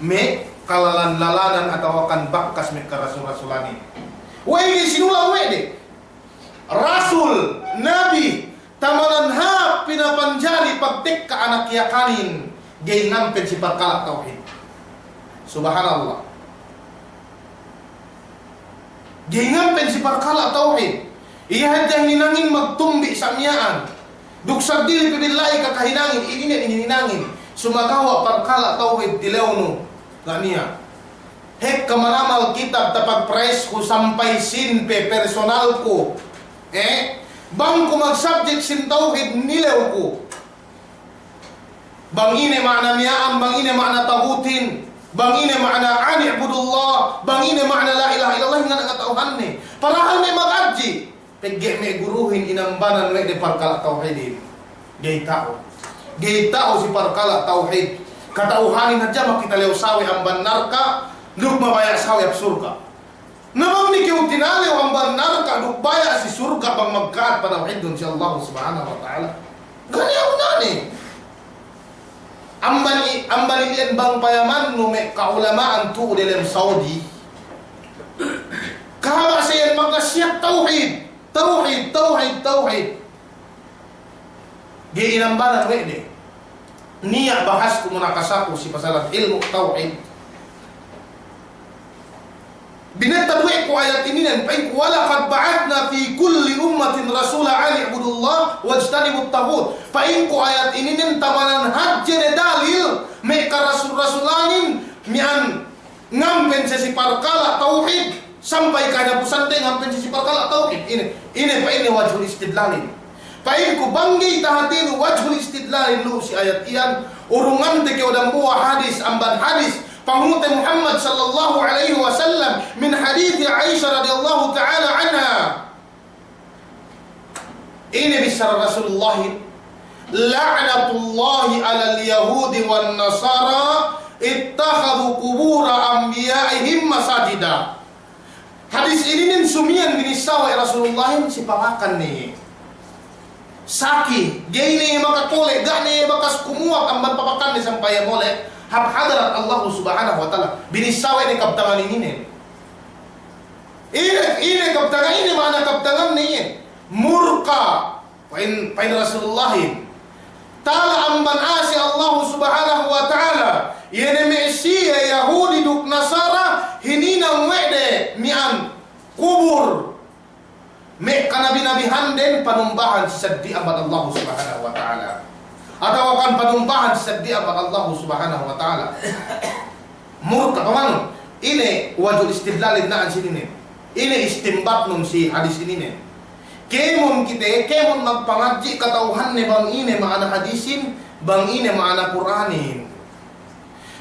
me' kalalan-lalanan atawakan bakkas me' karasul-rasulanin. We' ne sinulang we' de. Rasul, nabi, tamanan hāp pinapanjari pagtekka anak Yakanin, ga'i ngampen si parkala' tawhid. Subhanallah. Ga'i ngampen si parkala' tawhid. Iye hadja hininangin magtumbi' sa' miya'an. Duk seddili pe billahi kakahinangin, ininen hininangin. Sumagawa' parkala' tawhid tilewnu. Ga' niya'. Hekka manamal kitab tapag-price ku sampay sīn pe personal ku. Eh? Bang ku mag-subject sīn tawhid nilew ku. Bang ine ma'na miya'an, bang ine ma'na taghutin, bang ine ma'na ani'budullah, bang ine ma'na la ilaha illallah, hinang kata'uhanne. Padahal me' maghadji'. Pegge' me' guruhin inambanan we' de parkala' tawhidin. Ga'i ta'u. Ga'i ta'u si parkala' tawhid. Kata'uhanin hadja makitalew sawe amban narka', duk mabaya' sawe hap surga'. Na bang ne kew tinalew amban narka' duk baya' si surga' bang magka'at patawhidun si Allahu Subhanahu wa Ta'ala. Ga' niya' gunane. Amban i-, amban ili'en bang payamannu me' ka'ulama'an tu'u delem Saudi. Kahaba' sa iyan magnasiyat tawhid, tawhid, tawhid, tawhid. Ga'i inambanan we' de. Niya' bahasku munakasaku si pasalan ilmu' tawhid. Binettad we' ku ayat ininen, pa'inku, "Wa laqad ba'athna fi kulli ummatin rasula ani'budullah wajtanibut taghut." Pa'inku ayat ininen tamanan hadje ne dalil me' karasul-rasulanin miya'an ngampen siye si parkala' tawhid, sampay kahinapusan de ngampen siye si parkala' tawhid. Ine, ine pa'inne wajhul istidlalin. Pa'inku bang ga'i tahatinu wajhul istidlalin lu'u si ayat iyan, urungante kew dambuwa' hadis, amban hadis Panghu'te Muhammad sallallahu alaihi wasallam, min hadithi Aisha radiyallahu ta'ala anha. Ine bissara Rasulullah, "La'natullahi 'alal yahudi wan nasara ittakhadhu qubura anbiya'ihim masajida." Hadis ininin sumiyan binissawe' Rasulullahin si papakanne. Saki, ga'i ne makakole', ga' ne bakas kumuwak amban papakanne sampay mole' hap hadarat Allahu Subhanahu wa Ta'ala. Binissawe' ne kabtangan ininen. Ine, ine kabtangan, ine ma'ana kabtanganne iyan? Murka. Pa'in, pa'in Rasulullahin, tala amban ase' Allahu Subhanahu wa Ta'ala, iye ne me' siye Yahudi duk Nasara, hininang we' de miya'an kubur me' kanabi-nabihanden panumbahan si seddi amban Allahu Subhanahu wa Ta'ala. Atawakan panumbahan si seddi amban Allahu Subhanahu wa Ta'ala. Murka, pamanu? Ine wajhul istidlalin na'an si ininen? Ine istimbatnun si hadis ininen? Kēmon kite, kēmon magpangadji' kata'uhanne bang ine ma'ana hadisin, bang ine ma'ana Kur'anin.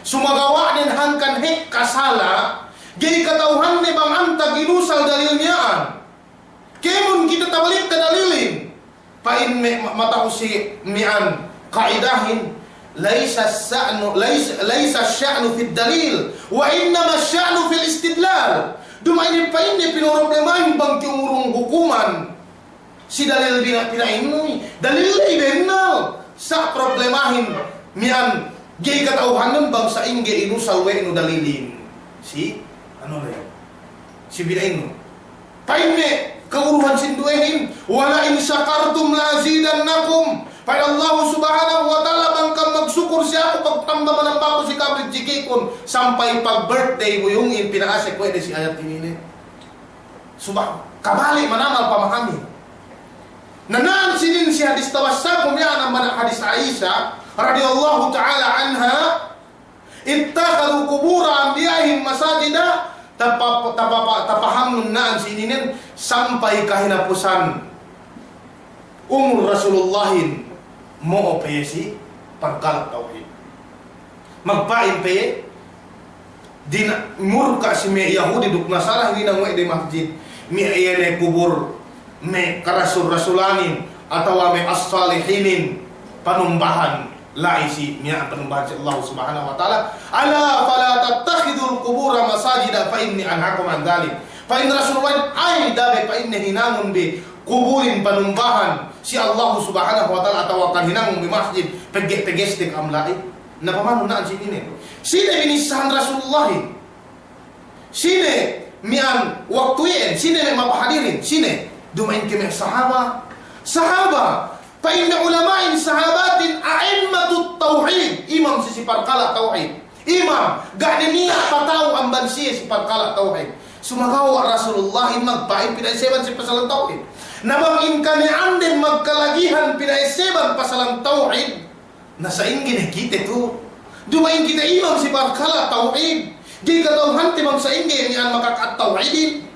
Sumagawa'nen hangkan hekka sala', ga'i kata'uhanne bang antag inusal dalil miya'an. Kēmon kite tabalikte dalilin. Pa'in me', ma-, mata'u si miya'an ka'idahin, "Laisa ash-sha'nu, lais-, laisa ash-sha'nu fid dalil, wa innama ash-sha'nu fil istidlal." Duma'in pa'inne pinoproblemahin bang kew ngurung hukuman si dalil bina-, pina'innu, dalil ley bennal. Sa' problemahin miya'an ga'i kata'uhanun bang sa'ingge inusal we' nu dalilin. Si, anu ley. Si bid'ahin. Pa'in me' kaguruhan sinduwehin, "Wa la in shakartum la azidannakum." Pa'in Allahu Subhanahu wa Ta'ala, "Bang kam magsukur si aku, pagtamba manamba aku si kam rijikikun." Sampay pag-birthday buyungin, pina'asek we' de si ayat ininen. Subah, kabali' manamal pamahamin. Na na'an si inin si hadis tawassaku miya'an amban hadis Aisha radiyallahu ta'ala anha, "Ittakhadhu qubura anbiya'ihim masajida." Tapa-, tapa-, tapahamnun na'an si ininen sampay kahinapusan umul Rasulullahin mo'o pe iye si parkala' tawhid. Magpa'in pe iye, dina-, murka' si me' Yahudi duk Nasara hininang we' de masjid, me' iye ne kubul me' karasul-rasulanin, atawa me' as-salihinin, panumbahan la'i si, miya'an panumbahan si Allah Subhanahu wa Ta'ala. "Ala fala tattakhidhul qubura masajida fa inni anhakum an dhalik." Pa'in Rasulullah, "Ay, da'a be," pa'inne, "hinangun be kubulin panumbahan si Allah Subhanahu wa Ta'ala, atawa kan hinangun be masjid, pegge'-, peggeste ka'am la'i." Na pamanu na'an si ininen. Sine binissahan Rasulullahin? Sine miya'an waktu iyan, sine me' mapahadirin, sine? Duma'in ke me' sahaba. Sahaba, pa'in me' ulama'in sahabatin a'immatut tawhid, imam si, si parkala' tawhid. Imam, ga' ne niya' pata'u amban siye si parkala' tawhid. Sumagawa' Rasulullahin magpa'in pina'eseban si pasalan tawhid. Na bang in kani'anden magkalagihan pina'eseban pasalan tawhid, na sa'ingge ne kite tu? Duma'in kite imam si parkala' tawhid. Ga'i kata'uhante bang sa'ingge miya'an makaka'at tawhidin.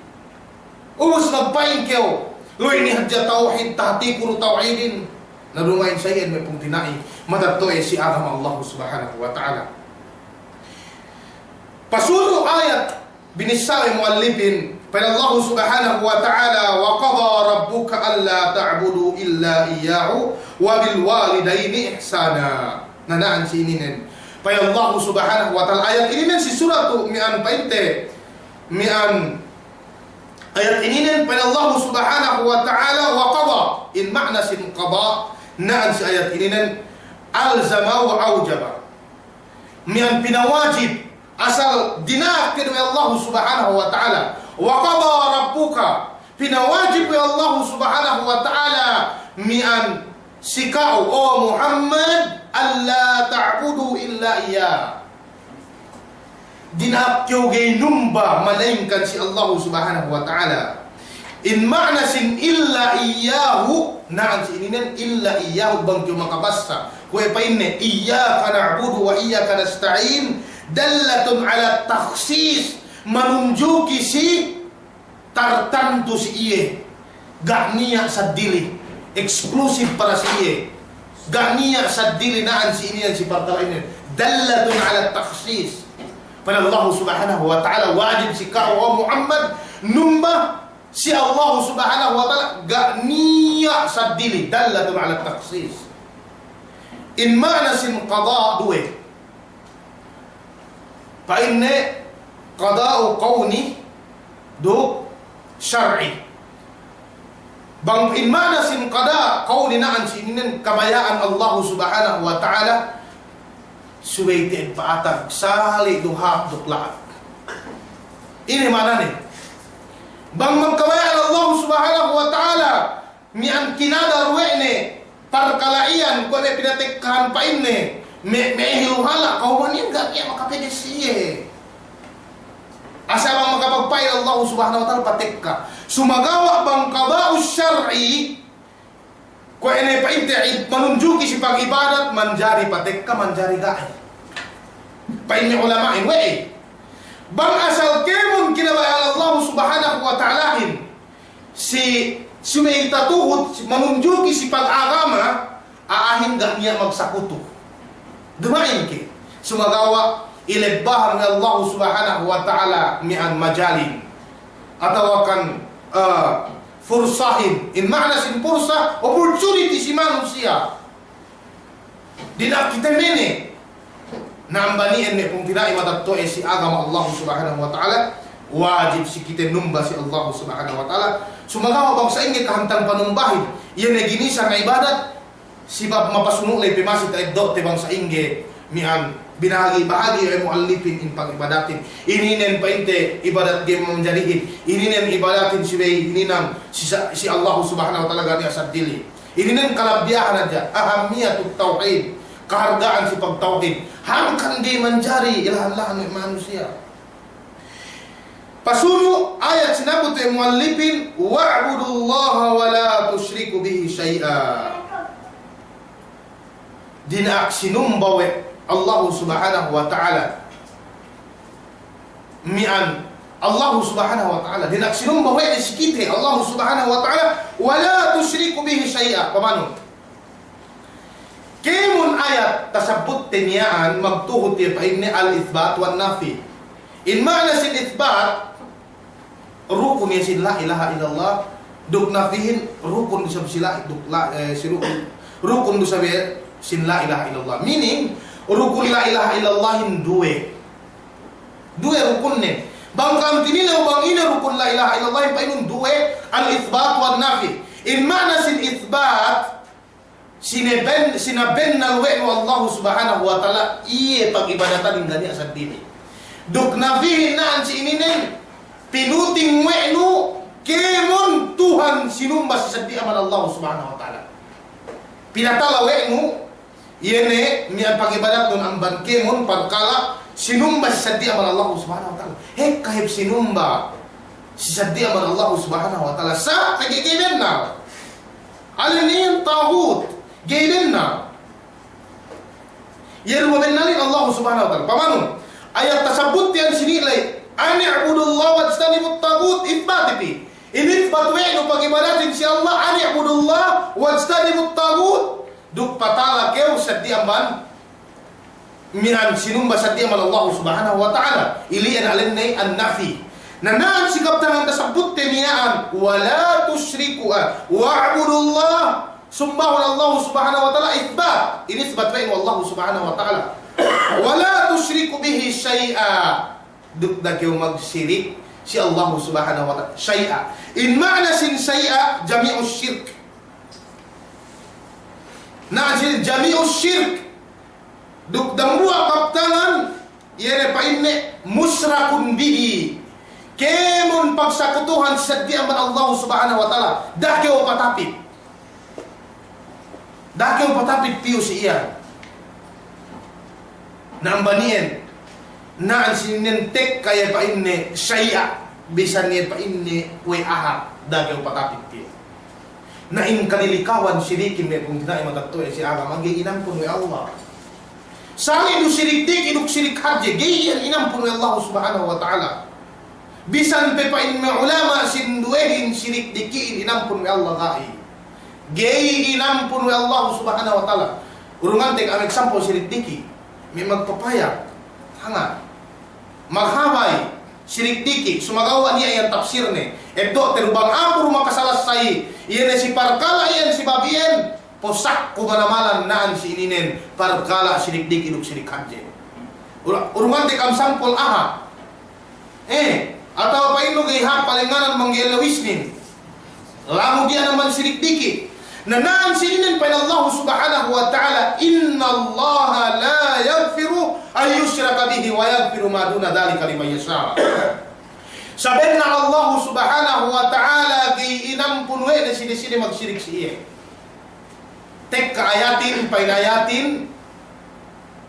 Ubus magpa'in kew, lu'u inin hadja tawhid, tahatiku du tawhidin. Na duma'in sa iyan me' pungtina'i matetto'e si agama Allah Subhanahu wa Ta'ala. Pasunu' ayat binissa we' mu'allipin, pa'in Allah Subhanahu wa Ta'ala, "Wa qada rabbuka alla ta'budu illa iyyahu wa bil walidayni ihsana." Na na'an si ininen. Pa'in Allah Subhanahu wa Ta'ala, ayat ininen si suratu miya'an pa'inte, miya'an ayat ininen pa'in Allah Subhanahu wa Ta'ala, "Wa qada." In ma'na sin qada, na'an si ayat ininen, alzama wa awjaba. Miya'an pinawajib, asal dina'ak kew we' Allah Subhanahu wa Ta'ala. "Wa qada rabbuka," pinawajib we' Allah Subhanahu wa Ta'ala miya'an si ka'u, o Muhammad, "alla ta'budu illa iyyah." Dina'ak kew ga'i numba malaingkan si Allah Subhanahu wa Ta'ala. In ma'na sin illa iyyahu, na'an si ininen illa iyyahu bang kew makabassa. Kuwe' pa'inne, "Iyyaka na'budu wa iyyaka nasta'in," dallatun ala takhsis, manunjuki si tartantu si iye. Ga' niya' saddili. Eksklusib para si iye. Ga' niya' saddili na'an si ininen si parkala' inin. Dallatun ala takhsis. Pa'in Allah Subhanahu wa Ta'ala, wajib si ka'u, o Muhammad, numba si Allah Subhanahu wa Ta'ala, ga' niya' saddili, dallatun ala takhsis. In ma'na sin qada duwe. Pa'inne qada'u kawni duk syar'i. Bang in ma'na sin qada' kawni na'an si ininen kabaya'an Allah Subhanahu wa Ta'ala, subey te'ed pa'atag sali' du hāp duk la'at. Ine ma'ananen? Bang magkabaya'an Allah Subhanahu wa Ta'ala miya'an kinadar we' ne parkala' iyan kuwe' me' pinatekkahan pa'inne, me', me' hiluhala' kawman iyan ga' niya' makapede si iye. Asal bang makapagpa'in Allah Subhanahu wa Ta'ala patekka. Sumagawa' bang qada'u syar'i, kuwe' ne pa'inte id-, manunjuki si pag'ibadat, manjari patekka, manjari ga'i. Pa'in me' ulama'in, we'ey? Bang asal kēmon kinabaya'an Allah Subhanahu wa Ta'alahin si, si me' tatuhut, si manunjuki si pag'agama, a'ahin ga' niya' magsakutu. Duma'in ke. Sumagawa' ilebbahan we' Allah Subhanahu wa Ta'ala miya'an majalin. Atawa kan, eh, fursahin. In ma'na sin fursa, opportunity si manusiya'. Dina'ak kite mene'. Na amban iyan me' pungtina'i matetto'e si agama Allah Subhanahu wa Ta'ala, wajib si kite numba si Allah Subhanahu wa Ta'ala. Sumagawa' bang sa'ingge kahantang panumbahin, iye ne ginisang ibadat, sabab mapasunu' ley pe masi ta'eddo'te bang sa'ingge miya'an binahagi'-bahagi' we' mu'allipin in pag'ibadatin. Ininen pa'inte ibadat ga'i manjarihin. Ininen ibadatin subey hininang si sa-, si Allah Subhanahu wa Ta'ala ga' niya' saddili. Ininen kalabbiyahan hadja, ahammiyatut tawhid, kaharga'an si pagtawhid. Hangkan ga'i manjari ilahan-lahan we' manusiya'. Pasunu' ayat sinabut we' mu'allipin, "Wa'budullaha wa la tushriku bihi shay'a." Dina'ak sinumba we' Allah Subhanahu wa Ta'ala miya'an Allahu Subhanahu wa Ta'ala. Dina'ak sinumba we' ne si kite Allahu Subhanahu wa Ta'ala, "Wa la tushriku bihi shay'a." Pamanun? Kēmon ayat tasabbutte miya'an magtuhut iye pa'inne al-ithbat wan nafi. In ma'na sin ithbat, rukun iye sin la ilaha illallah, duk nafihin rukun du isab si la, duk la, eh, si rukun, rukun du isab iye sin la ilaha illallah. Meaning, rukun la ilaha illallahin duwe. Duwe rukunnen. Bang ka'am tinilew bang ine rukun la ilaha illallah, pa'inun duwe, al-ithbat wan nafi. In ma'na sin ithbat, sinaben-, sinabennal we' nu Allahu Subhanahu wa Ta'ala iye pag'ibadatanin ga' niya' seddili. Duk nafihin na'an si ininen, pinuting we' nu kēmon Tuhan sinumba si seddili amban Allahu Subhanahu wa Ta'ala. Pinatala we' nu, iye ne miya'an pag'ibadatnun amban kēmon parkala' sinumba si seddili amban Allahu Subhanahu wa Ta'ala. Ekka hep sinumba si seddili amban Allahu Subhanahu wa Ta'ala. Sa' pegge' ga'i bennal. Alen iyan tagut, ga'i bennal. Iye du mabennalin Allahu Subhanahu wa Ta'ala. Pamanun, ayat tasabbutte iyan sini' ley, "Ani'budullaha wajtanibut tagut," ithbat pi. Inithbat we' nu pag'ibadatin si Allah, "Ani'budullaha wajtanibut tagut." Duk patala kew seddili amban miya'an sinumba seddili amban Allahu Subhanahu wa Ta'ala. Ili'en alenne an-nafi. Na na'an si kabtangan tasabbutte miya'an, "Wa la tushriku," ah, "Wa'budullah." Sumbahun Allahu Subhanahu wa Ta'ala, ithbat. Inithbat we' nu Allahu Subhanahu wa Ta'ala. "Wa la tushriku bihi shay'a." Duk da'a kew magsirik si Allahu Subhanahu wa Ta'ala. Shay'a. In ma'na sin shay'a, jami'us shirk. Na'an sin jami'us shirk. Duk dambuwa' kabtangan, iye ne pa'inne mushrakun bihi. Kēmon pagsakutuhan seddili amban Allahu Subhanahu wa Ta'ala. Da'a kew patapit. Da'a kew patapit piyu si iyan. Na amban iyan, na'an sinin tekka iye pa'inne shay'a, bisan iye pa'inne kuwe' aha, da'a kew patapit piyu. Na in kalilikawan sirikin me' pungtina'i matetto'a si agama, ga'i inampun we' Allah. Sali' du sirik diki' duk sirik hadje, ga'i iyan inampun we' Allahu Subhanahu wa Ta'ala. Bisan pe pa'in me' ulama' sinduwehin sirik diki'in inampun we' Allah ga'i. Ga'i inampun we' Allahu Subhanahu wa Ta'ala. Urungante ka'am example sirik diki'. Me' magpapaya. Hanga'. Maghabay. Sirik diki'. Sumagawa' niya' iyan tafsirne. Eddo'te du bang aku du makasalassay. Iye ne si parkala' iyan si babi'en. Posakku manamalan na'an si ininen parkala' sirik diki' duk sirik hadje. Uru-, urungante ka'am sampol aha. Eh, atawa pa'innu ga'i hāp palengnganan mangge' ellew Isnin. Lamu diya' naman sirik diki'. Na na'an si ininen pa'in Allahu Subhanahu wa Ta'ala, "Innallaha la yaghfiru an yushraka bihi wa yaghfiru ma duna dhalika liman yasha'." Sabennal Allahu Subhanahu wa Ta'ala ga'i inampun we' ne sine-sine magsirik si iye. Tekka ayatin, pa'in ayatin,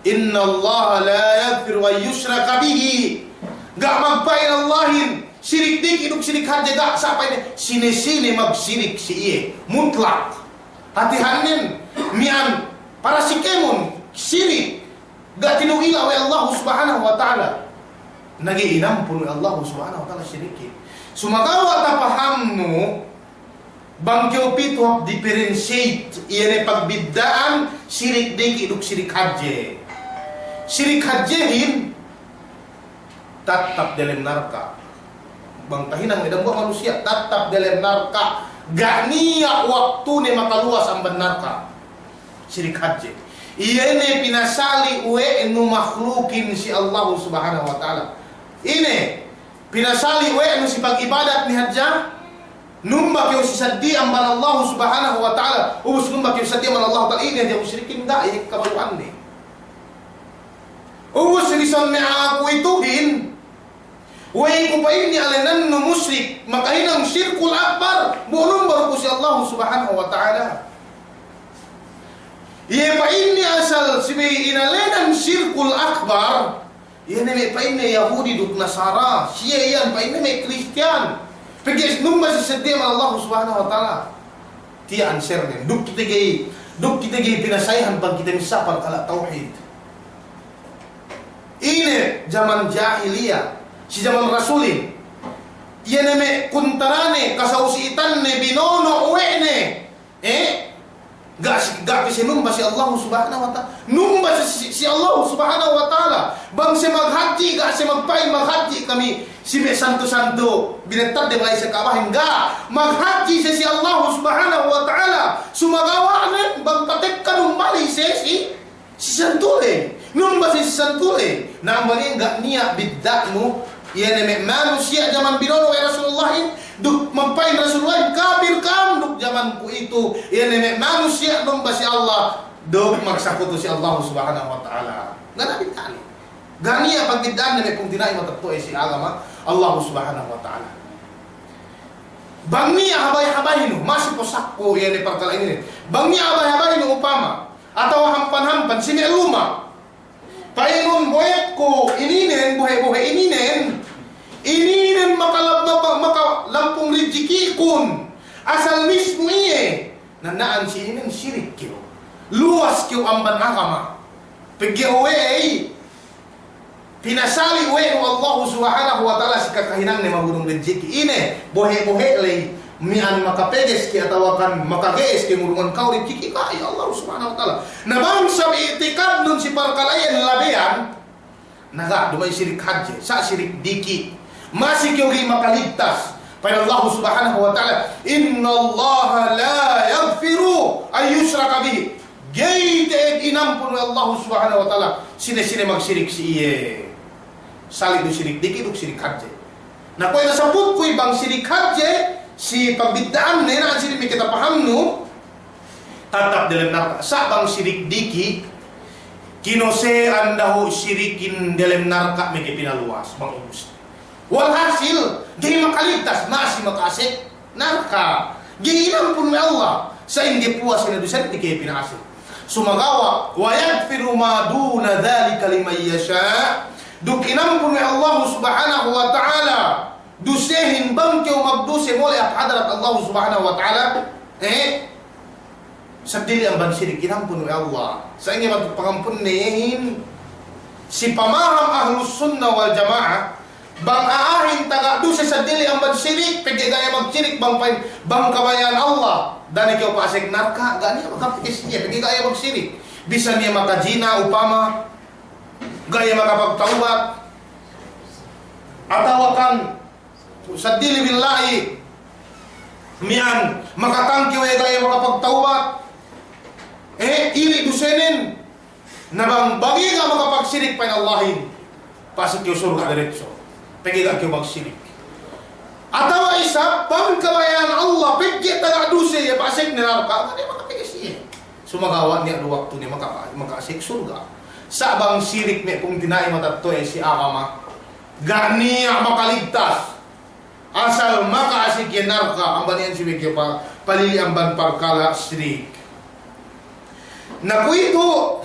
"Innallaha la yaghfiru an yushraka bihi." Ga' magpa'in Allahin sirik diki' duk sirik hadje, ga', sa' pa'inne sine-sine magsirik si iye. Mutlak. Hātihannen, miya'an para si kēmon sirik. Ga' tinugila' we' Allahu Subhanahu wa Ta'ala. Na ga'i inampun we' Allahu Subhanahu wa Ta'ala sirikin. Sumagawa' tapahamnu, bang kew pitu hāp differentiate, iye ne pagbidda'an sirik diki' duk sirik hadje. Sirik hadjehin, tattap delem narka'. Bang tahinang me' dambuwa' manusiya', tattap delem narka'. Ga' niya' waktune makaluwas amban narka'. Sirik hadje. Iye ne pinasali' we' nu makhlukin si Allahu Subhanahu wa Ta'ala. Ine, pinasali' we' nu si pag'ibadat ne hadja, numba kew si saddi amban Allahu Subhanahu wa Ta'ala, ubus numba kew si saddi amban Allahu Ta'ala, ine hadja musrikin, ga', iye kabalu'anne. Ubus lisan me' aku ituhin, we'ey ku pa'inne alenannu musrik, makahinang sirkul akbar, bu numba du ku si Allahu Subhanahu wa Ta'ala. Iye pa'inne asal si me' inalenan sirkul akbar, iye ne me' pa'inne Yahudi duk Nasara, siye iyan pa'inne me' Kristiyan. Pegge' numba si saddi amban Allahu Subhanahu wa Ta'ala. Tiya' answernen. Duk kite ga'i, duk kite ga'i pinasa'ihan bang kite missā parkala' tawhid. Ine jaman jahiliya, si jaman Rasulin, iye ne me' kuntarane, kasausi'itanne, binono' uwe'ne. Eh? Ga' si, ga' pe sinumba si Allahu Subhanahu wa Ta'ala. Numba si, si, si Allahu Subhanahu wa Ta'ala. Bang siye maghadji', ga' siye magpa'in maghadji' kami si me' santu-santu binettadde balay si Ka'bahin. Ga', maghadji' siye si Allahu Subhanahu wa Ta'ala. Sumagawa' ne bang patekka numbali siye si si santu ley, numba si santu ley. Na amban iyan ga' niya' bidda'nu, iye ne me' manusiya' jaman binono' we' Rasulullahin, duk magpa'in Rasulullahin, kapir ka'am duk jaman kuwe'itu, iye ne me' manusiya' numba si Allah, duk magsakutu si Allah Subhanahu wa Ta'ala. Ga' niya' bidda'nu. Ga' niya' pagbidda'anne me' pungtina'i matetto'a si agama Allah Subhanahu wa Ta'ala. Bang niya' habay-habaynu, masi posakku iye ne parkala' ininen. Bang niya' habay-habaynu upama, atawa hampan-hampan, si me' luma'. Pa'inun bohetku ininen, bohe'-bohe' ininen. Ininen makalab-, maka-, makalampung rijikikun. Asal mismu iye. Nanna'an si ininen sirik kew. Luwas kew amban agama. Pegge' we'ey. Pinasali' we' nu Allahu Subhanahu wa Ta'ala si kakahinangne magurung rijiki'. Ine, bohe'-bohe' ley, miya'an makapeges ke atawa kan makage'es ke ngurungan kew rijiki', ka'i Allahu Subhanahu wa Ta'ala. Na bang sab i'tikadnun si parkala' iyan labeyan, na ga' duma'in sirik hadje, sa' sirik diki'. Masi kew ga'i makaligtas. Pa'in Allahu Subhanahu wa Ta'ala, "Innallaha la yaghfiru an yushraka bihi." Ga'i te'ed inampun we' Allahu Subhanahu wa Ta'ala sine-sine magsirik si iye. Sali' du sirik diki' duk sirik hadje. Na kuwe' nasabbutku bang sirik hadje, si pagbidda'anne na sirik me' kitapahamnu, tatap delem narka'. Sa' bang sirik diki', kinose'an dahu' sirikin delem narka' meke pinaluwas, bang ubus. Walhasil, ga'i makaligtas, masi maka'asek narka'. Ga'i inampun we' Allah. Sa'ingge puwas ne dusene dike pina'asek. Sumagawa', wa yaghfiru ma duna dhalika liman yasha'. Duk inampun we' Allah Subhanahu wa Ta'ala dusehin bang kew magduse mole' hap hadarat Allah Subhanahu wa Ta'ala. Eh? Seddili amban sirik, inampun we' Allah. Sa'ingge bang pangampunne iyehin, si pamaham Ahlus Sunnah wal Jama'ah, bang a'ahin taga duse seddili amban sirik, pegge' ga' iye magsirik, bang pa'in, bang kabaya'an Allah, da'a ne kew pa'asek narka', ga' niya' makapegge' si iye, pegge' ga' iye magsirik. Bisan iye makajina upama, ga' iye makapagtawbat, atawa kan seddili billahi, miya'an, makatangke we' ga' iye makapagtawbat. Eh, ili' dusenen. Na bang, bang iye ga' makapagsirik pa'in Allahin, pa'asek kew surga' diretso. Pegge' ga' kew magsirik. Atawa isab, bang kabaya'an Allah, pegge' taga duse iye, pa'asek ne narka', ga' niya' makapegge' si iye. Sumagawa' niya' du waktu ne maka-, maka'asek surga'. Sa' bang sirik me' pungtina'i matetto'a si agama, ga' niya' makaligtas. Asal maka'asek iye narka', amban iyan si meke pa-, palili' amban parkala' sirik. Na kuwe'itu,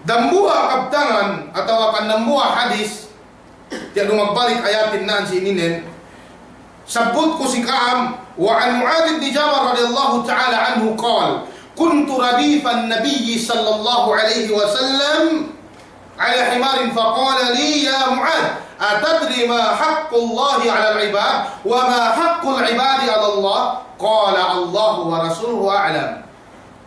dambuwa' kabtangan, atawa kan dambuwa' hadis, tiya' du magbalik ayatin na'an si ininen, sabbutku si ka'am, wa an Mu'adh ibn Jabal radiyallahu ta'ala anhu qal, kuntu radifan Nabiyyi sallallahu alaihi wasallam, ala himarin faqala li, "Ya Mu'adh, atadri ma haqqullahi alal ibad, wa ma haqqul ibadi alallah?" Qala, "Allahu wa rasuluhu a'lam."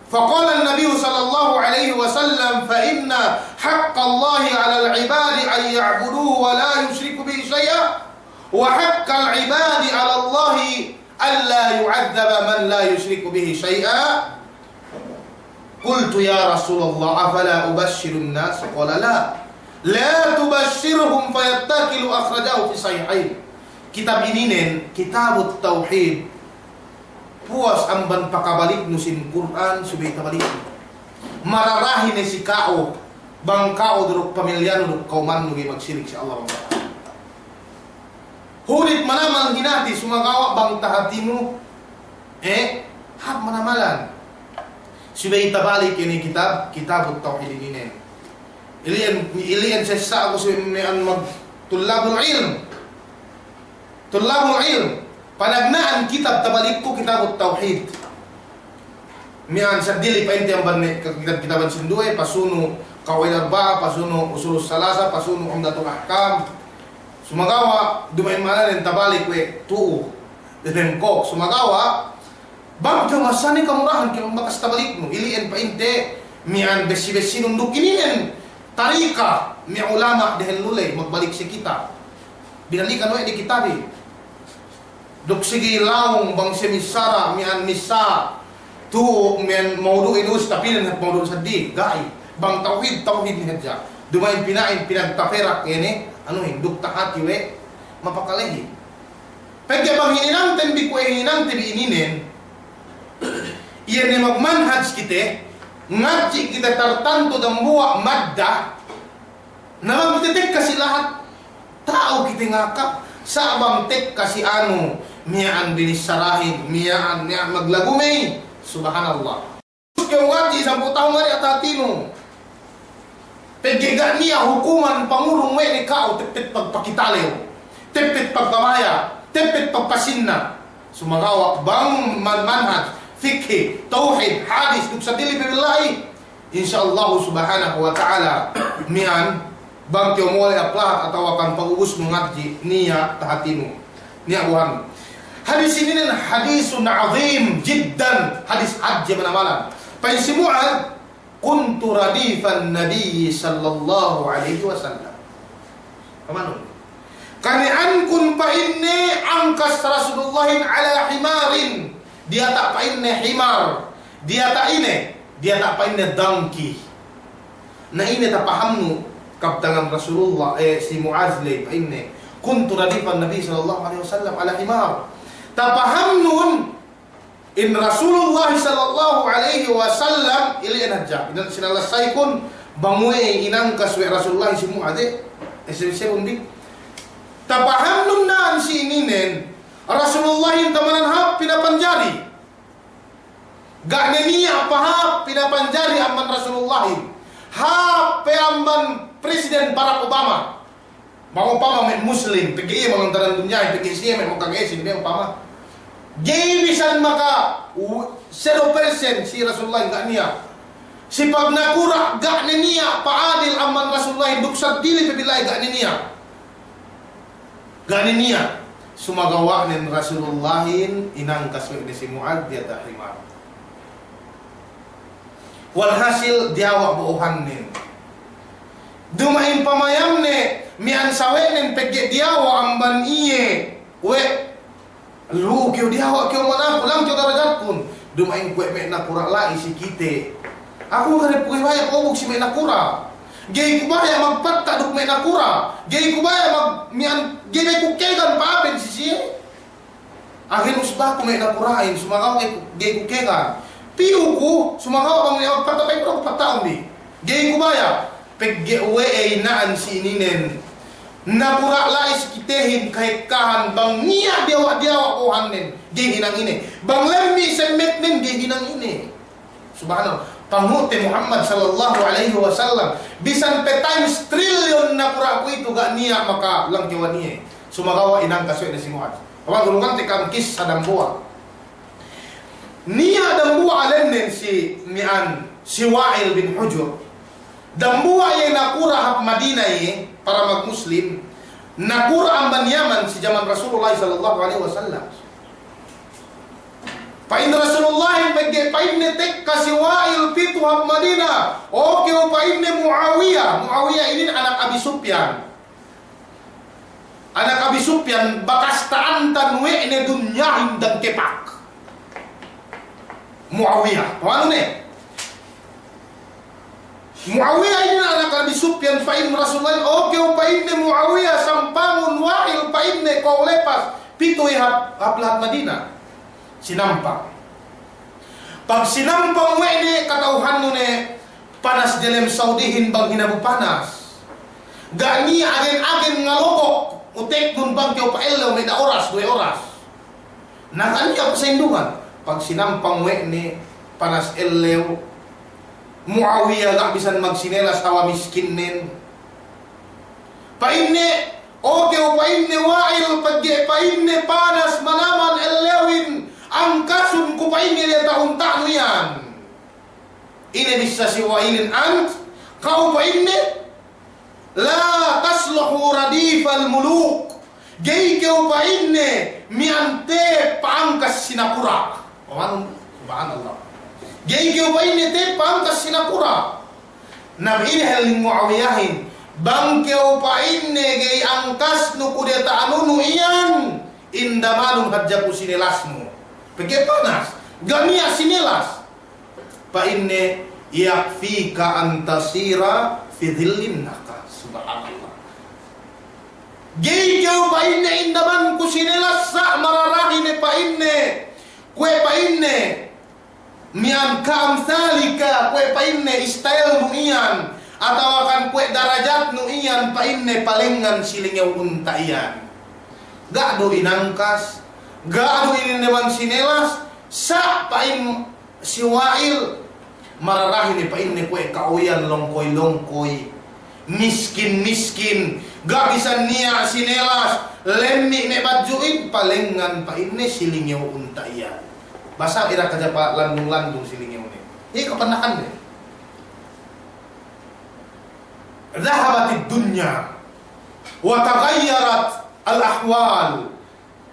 Faqala an-nabiyyu sallallahu alaihi wasallam, "Fa inna haqqallahi alal ibadi an ya'buduhu wa la yushriku bihi shay'a, wa haqqal ibadi alallahi alla yu'adhdhaba man la yushriku bihi shay'a." Qultu, "Ya Rasulallah, afala ubashshirun nas?" Qala, "La, la tubashshirhum fayattakilu." Akhrajahu fi sahihain. Kitab ininen, Kitabut Tawhid. Puwas amban pakabaliknu sin Kur'an, subey tabaliknu. Mararahi ne si ka'u, bang ka'u duk pamilyanu duk kawmannu ga'i magsirik si Allah. Hulit manamal hinati, sumagawa' bang tahatimu, eh, hāp manamalan. Subey tabalik inin kitab, Kitabut Tawhid inin. Ili'en, ili'en sessa' aku si miya'an mag-, tullabul ilm. Tullabul ilm. Panagna'an kitab tabalikku Kitabut Tawhid. Miya'an seddili pa'inte amban me' kitab-kitaban sinduwe, pasunu' Qawaid Arba'ah, pasunu' Usulus Salasa, pasunu' Umdatul Ahkam. Sumagawa' duma'in ma'ananen tabalik we' tu'u. Demkok, sumagawa' bang kew masa ne kamurahan kew bakas tabaliknu, ili'en pa'inte miya'an besi-besinun duk ininen tarika me' ulama' dehellu ley magbalik si kitab. Binalikan we' de kitabin. Duk sigi lawung bang siye missara, miya'an missā tu'u miya'an mawdu'in us, tapinen hep mawdu' seddili, ga'i. Bang tawhid, tawhid ne hadja. Duma'in pina'in, pinagtaperak iye ne, anuhin, duk tahati we' mapakalehin. Pegge' bang hininangten bi kuwe' hininangte bi ininen, iye ne magmanhaj kite, ngadji' kite tartantu dambuwa' madda, na bang kite tekka si lahat, ta'u kite ngaka, sa' bang tekka si anu, miya'an binissarahin, miya'an, miya'an maglagumey. Subhanallah. Kew ngadji' sampū' tahun ngari' atahatinu. Pegge' ga' niya' hukuman pangurung we' ne ka'u, teppet pagpakitalew, teppet pagpabaya', teppet pagpasinna. Sumagawa' bang man-, manhaj, fikhi, tawhid, hadis, duk seddili pe billahi. Insya Allahu subhanahu wa ta'ala, miya'an, bang kew mole' hap lahat atawa kan pagubusnu ngadji', niya' tahatinu. Niya' buhan. Hadis ininen hadisun azim jiddan. Hadis hadje manamalan. Pa'in si Mu'adh, "Kuntu radifan Nabiyyi sallallahu alaihi wasallam." Pamanun. Kani'ankun pa'inne angkas Rasulullahin ala himarin. Diyata' pa'inne himar. Diyata' ine? Diyata' pa'inne donkey. Na ine tapahamnu kabtangan Rasulullah, eh, si Mu'adh ley pa'inne, "Kuntu radifan Nabi sallallahu alaihi wasallam ala himar." Tapahamnun in Rasulullah sallallahu alaihi wasallam, ili'en hadja. Ine sinalassaykun bang we'ey inangkas we' Rasulullah si Mu'adh, eh, si, si Mu'adh. Tapahamnun na'an si ininen, Rasulullahin tamanan hāp pinapanjari. Ga' ne niya' pahāp pinapanjari amban Rasulullahin. Hāp pe amban Presiden Barack Obama. Bang Obama me' Muslim, pegge' iye mangantaran dunyahin, pegge' siye me' makaga'esin, me' Obama. Ga'i bisan maka u-, sedo persen si Rasulullahin ga' niya'. Si pagnakura' ga' ne niya' pa'adil amban Rasulullahin, duk seddili pe billahi ga' ne niya'. Ga' ne niya', sumagawa'nen Rasulullahin inangkas we' ne si Mu'adh diyata' himar. Walhasil, diyawa' bo'ohannen. Duma'in pamayamne, miya'an sawe'nen pegge' diyawa' amban iye we'. Lu'u kew diyawa' kew manaku, langkew darajatkun. Duma'in kuwe' me' nakura' la'i si kite. Aku ga' ne pegge' baya' pa'ubug si me' nakura'. Ga'i ku baya' magpatta' duk me' nakura'. Ga'i ku baya' mag-, miya'an, ga'i ku kēgan pa'apen si siye. Agen usbaku me' nakura'in, sumagawa' ga'i ku, ga'i ku kēgan. Pi'uku, sumagawa' bang niya' magpatta', pa'inku patta'un bi. Ga'i ku baya'. Pegge' we'ey na'an si ininen. Nakura' la'i si kitehin kahekkahan bang niya' diyawa'-diyawa' bo'ohannen. Ga'i hinang ine. Bang lemmi' semmetnen ga'i hinang ine. Subhanallah. Panghu'te Muhammad sallallahu alaihi wasallam. Bisan pe times trillion nakura' kuwe'itu ga' niya' makalangkewan iye. Sumagawa' inangkas we' ne si Mu'adh. Pamagurungante ka'am kissa dambuwa'. Niya' dambuwa' alennen si miya'an, si Wa'il bin Hujr. Dambuwa' iye nakura' hap Madina iye, para magmuslim. Nakura' amban Yaman si jaman Rasulullah sallallahu alaihi wasallam. Pa'in Rasulullahin pegge' pa'inne tekka si Wa'il pitu hap Madina. O kew pa'inne Mu'awiyah. Mu'awiyah inin anak Abi Sufyan. Anak Abi Sufyan bakas ta'antan we' ne dunyahin dangkepak. Mu'awiyah. Pamanu ne? Mu'awiyah inin anak Abi Sufyan, pa'in Rasulullah, o kew pa'inne Mu'awiyah, sampangun Wa'il pa'inne kew lepas pitu iye hap, hap lahat Madina. Sinampang. Pag sinampang we' ne, kata'uhannu ne, panas delem Saudihin bang hinabu panas. Ga' niya' agen-agen ngalogok, uteknun bang kew pa'ellew me' da oras, duwe oras. Na ga' niya' pasaindungan. Pag sinampang we' ne, panas ellew, Mu'awiyah ga' bisan magsinelas, hawa miskinnen. Pa'inne, o kew pa'inne Wa'il, pegge' pa'inne panas manaman ellewin, angkasun ku pa'inne diyata' unta'nu iyan. Ine bissā si Wa'ilin ant, ka'u pa'inne, La tasluhu radifal muluk. Ga'i kew pa'inne miya'an te pa'angkas si nakura'. Subhanallah. Ga'i kew pa'inne te pa'angkas si nakura'. Na ine hal Mu'awiyahin, bang kew pa'inne ga'i angkasnu ku diyata' anunu iyan, indamanun hadja ku sinelasnu. Pegge' panas, ga' niya' sinelas. Pa'inne, yakfika an tasira fi dhillin naqa. Subhanallah. Ga'i kew pa'inne indamanku sinelas sa' mararahi ne pa'inne. Kuwe' pa'inne, miya'an ka amthalika, kuwe' pa'inne style nu iyan, atawa kan kuwe' darajat nu iyan, pa'inne palengngan si lingew unta' iyan. Ga' du inangkas, ga' du inindaman sinelas, sa' pa'in si Wa'il, mararahi ne pa'inne kuwe' ka'u iyan longkoy-longkoy, miskin-miskin, ga' bisan niya' sinelas, lemmi' me' badju'in, palengngan pa'inne si lingew unta' iyan. Basa' ira kadja pa landung-landung si lingewne. Iye kapandakanne. Dhahabatid dunya wa taghayyarat al-ahwal.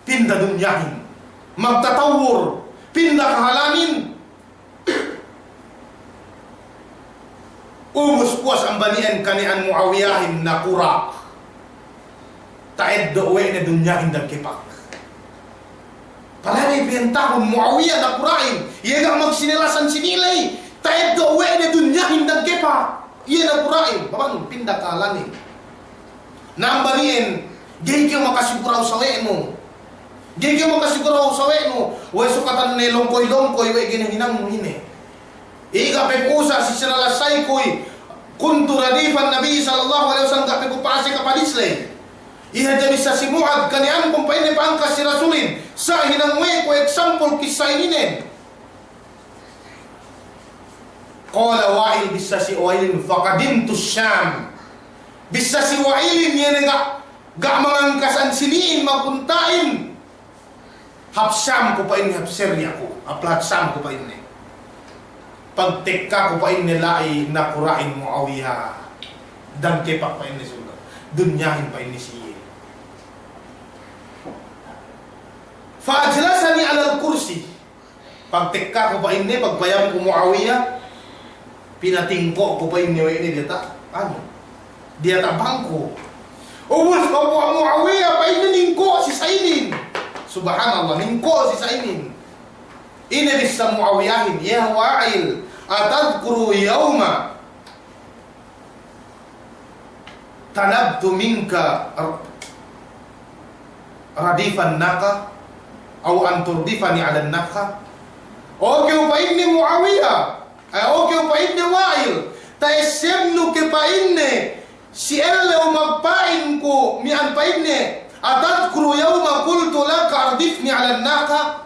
Pinda dunyahin. Magtatawwur. Pinda kahalanin. Ubus puwas amban iyan kani'an Mu'awiyahin nakura'. Ta'eddo' we' ne dunyahin dangkepak. Palagi piyentahun Mu'awiya nakura'in. Iye ga' magsinelasan si niya' ley. Ta'eddo' we' ne dunyahin dangkepak. Iye nakura'in. Pamanun pinda kahalanin. Na amban iyan, ga'i kew makasiguraw sawe'nu. Ga'i kew makasiguraw sawe'nu. We' sukatan ne longkoy-longkoy we' ga'i ne hinangnu ine. Iye ga' pe pu'usa si sinalasaykuy, kuntu radifan Nabi sallallahu alaihi wasallam, ga' pe ku pa'asek hap hadis ley. Iye hadja bissā si Mu'adh, kani'anku pa'inne pa'angkas si Rasulin, sa' hinang we' ku example kissa ininen. Qala Wa'il, bissā si Wa'ilin, faqadimtu Sham. Bissā si Wa'ilin, iye ne ga', ga' mangangkasan sini'in magunta'in. Hap Sham ku pa'inne, hap Syria ku, hap lahat Sham ku pa'inne. Pagtekka ku pa'inne la'i nakura'in Mu'awiya. Dangkepak pa'inne suga'. Dunyahin pa'inne siye. Fa ajlasani alal kursi. Pagtekka ku pa'inne, pagpayam ku Mu'awiya. Pinatingko' ku pa'inne we' ne diyata', anu, diyata' bangku. Ubus, Abu Mu'awiya pa'inne ningko' si sa'inin. Subhanallah, ningko' si sa'inin. Ine bissā Mu'awiyahin, ya Wa'il, atadhkuru yawma talabtu minka r-, radifan naqa, aw an turdifani alan naqa. O kew pa'inne Mu'awiya, eh, o kew pa'inne Wa'il, ta'essebnu ke pa'inne, si ellew magpa'in ku, miya'an pa'inne, atadhkuru yawma qultu laka ardifni alan naqa.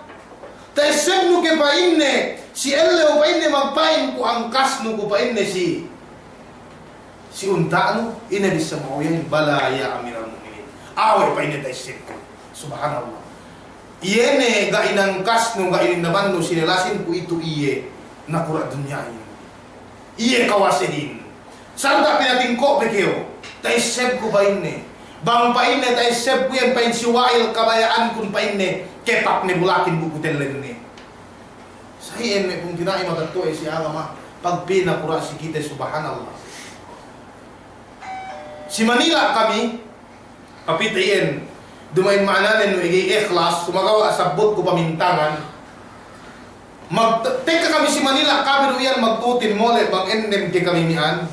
Ta'essebnu ke pa'inne, si ellew pa'inne magpa'in ku angkasnu ku pa'inne si si unta'nu, ine bissā Mu'awiyahin, bala ya Amiral Mu'minin. Awe' pa'inne ta'essebku. Subhanallah. Iye ne ga' inangkasnu, ga' inindamannu sinelasin ku itu iye nakura' dunyahin. Iye kawasehin. Sarta' pinatingko' pe kew. Ta'essebku pa'inne. Bang pa'inne ta'essebku iyan pa'in si Wa'il kabaya'ankun pa'inne kepak ne bulakin bu ku tellenne. Sa' iyan me' pungtina'i matetto'a si agama, pagpī nakura' si kite, subhanallah. Si Manila kami, kapite iyan, duma'in ma'ananen we' ga'i ikhlas, sumagawa' sabbutku pamintangan. Mag-, tekka kami si Manila, kami du iyan magtutin mole' bang ennem ke kami miya'an.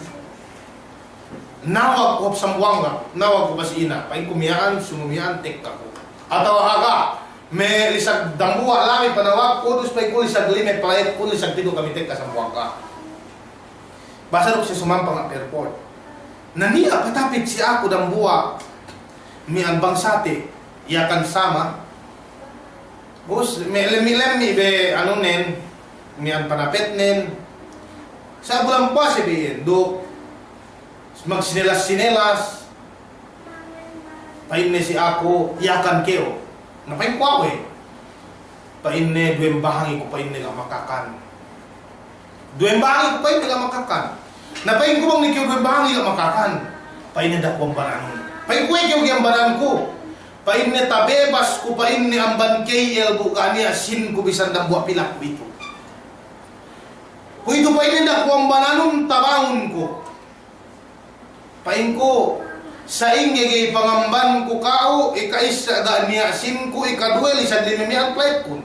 Nawag ku hap Sambuwangga, nawag ku pa si ina', pa'inku miya'an, sumu miya'an, tekka ku. Atawa haga, me' lisag dambuwa' lami' panawagku, ubus pa'inku lisag lime, palayetku lisag pitu kami tekka Sambuwangga. Basa duk siye sumampang hap airport. Na niya' patapit si aku dambuwa', miya'an bangsate, Yakan sama. Ubus, me' lemmi'-lemmi' be anunen, miya'an panapetnen. Sa' bulan puwase be iyan, duk magsinelas-sinelas. Pa'inne si aku, Yakan kew. Na pa'inku awe'. Pa'inne, duwe bahangi ku pa'inne ga' makakan. Duwe bahangi ku pa'inne ga' makakan. Na pa'inku bang ne kew duwe bahangi ga' makakan. Pa'inne, da'a ku ambananun. Pa'inku, kuwe' kew ga'i ambananku. Pa'inne, tabebas ku, pa'inne, amban K L bu ga' niya' sīn ku bisan dambuwa' pilak ku itu. Kuwe'itu pa'inne, da'a ku ambananun, tabangun ku. Pa'inku, sa'ingge ga'i pangambanku ka'u, ika'issa ga' niya' sīn ku, ikaduwe lisan lime miya'an flight kun.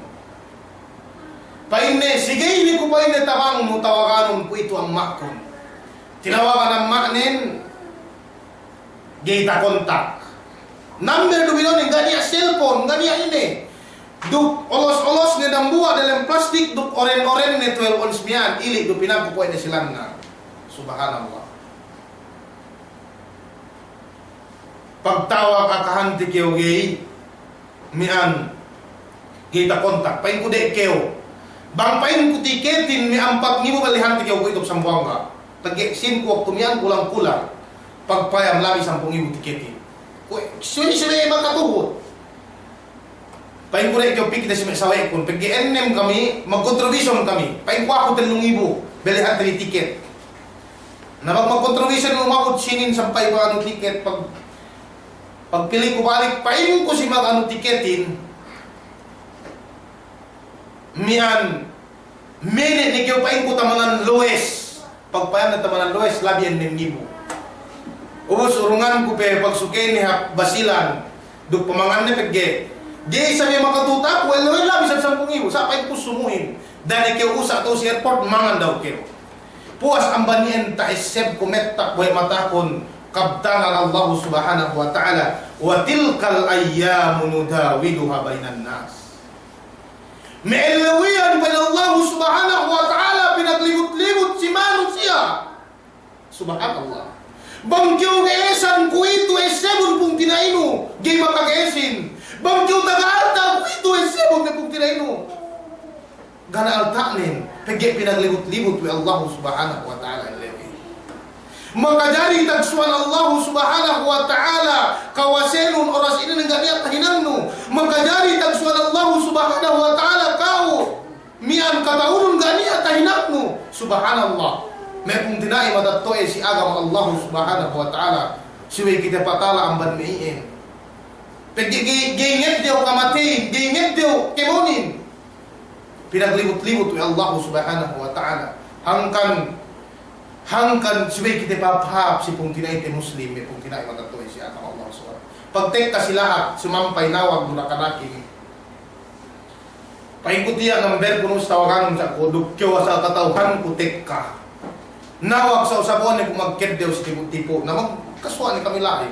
Pa'inne, sige inin ku, pa'inne, tabangun, tawaganun ku itu amma'kun. Tinawagan amma'nen, ga'i takontak. Number du bino'onin, ga' niya' cellphone, ga' niya' ine. Duk olos-olos ne dambuwa' dalem plastik, duk oren-oren ne twelve ounce miya'an, ili' du pinangku kuwe' ne si lanna'. Subhanallah. Pagtawag, akahante kew ga'i miya'an, ga'i takontak. Pa'inku, de' kew. Bang pa'inku tiketin me' ampat ngibu, bellihante kew kuwe'itu Sambuwangga. Pegge' sīn ku waktu miya'an kulang-kulang. Pagpayam labi sampū' ngibu tiketin. Kuwe', suwi-suwi makatuhut. Pa'inku, de' kew, pī kite si me' sawe'kun. Pegge' ennem kami, magkontribution kami. Pa'inku, aku tellu ngibu, bellihante bi tiket. Na bang magkontribution, umabut sīnin sampay paganu tiket, pag Pagpili' ku balik, pa'inku si maganu tiketin, miya'an, mene' ne kew, pa'inku, tamanan lowes. Pagpayamne tamanan lowes, labi ennem ngibu. Ubus urunganku pe pagsukene hap Basilan, duk pamanganne pegge' ga'i isab iye makatuhut aku, ellew labi isab sampū' ngibu, sa' pa'inku sumuhin. Da'a ne kew usa' tu'u si airport, mangan dahu' kew. Puwas amban iyan ta'essebku mettak we' matakun kabtangan Allahu Subhanahu wa Ta'ala, "Wa tilkal ayyamu nudawiluha bainan nas." Me' ellew iyan, pa'in Allahu Subhanahu wa Ta'ala, pinaglibut-libut si manusiya'. Subhanallah. Bang kew ge'esan kuwe'itu essebun pungtina'inu, ga'i makage'esin. Bang kew taga alta' kuwe'itu essebun me' pungtina'inu. Ga' ne alta'nen, pegge' pinaglibut-libut we' Allahu Subhanahu wa Ta'ala ellew iyan. Makajari tagsuwan Allahu Subhanahu wa Ta'ala kawasenun oras inin ga' niya' tahinangnu. Makajari tagsuwan Allahu Subhanahu wa Ta'ala ka'u miya'an kata'uhun ga' niya' tahinangnu. Subhanallah. Me' pungtina'i matetto'e si agama Allahu Subhanahu wa Ta'ala. Subey kite patala amban me' iyan. Pegge' ga'i, ga'i ngeddew kamateyin, ga'i ngeddew kemonin. Pinaglibut-libut we' Allahu Subhanahu wa Ta'ala. Hangkan, hangkan subey kite pahāp-hāp si pungtina'ite Muslim, me' pungtina'i matetto'e si agama Allahu Subhanahu. Pagtekka si lahat, sumampay nawag du nakanakin. Pa'inku tiya' numberkun, ubus tawaganun sa' ku, duk kew asal kata'uhanku tekka. Nawag sa' usabu'an ne ku magkeddew si tipu'-tipu'. Na magkasuwa' ne kami la'i.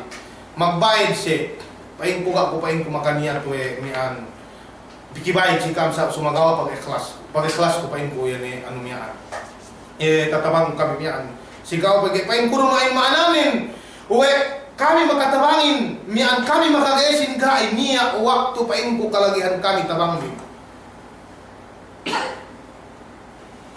Magbayad siye. Pa'inku, ga' ku, pa'inku, makaniyat we' miya'an. Pikibayad si ka'am sa' sumagawa' pag'ikhlas. Pag'ikhlasku, pa'inku, iye ne anu miya'an. Eh, tatabang kami miya'an. Si ka'u pegge' pa'inku duma'in ma'ananen. We' kami makatabangin, miya'an kami makage'esin ga'i, niya' waktu pa'inku kalagihan kami tabangin.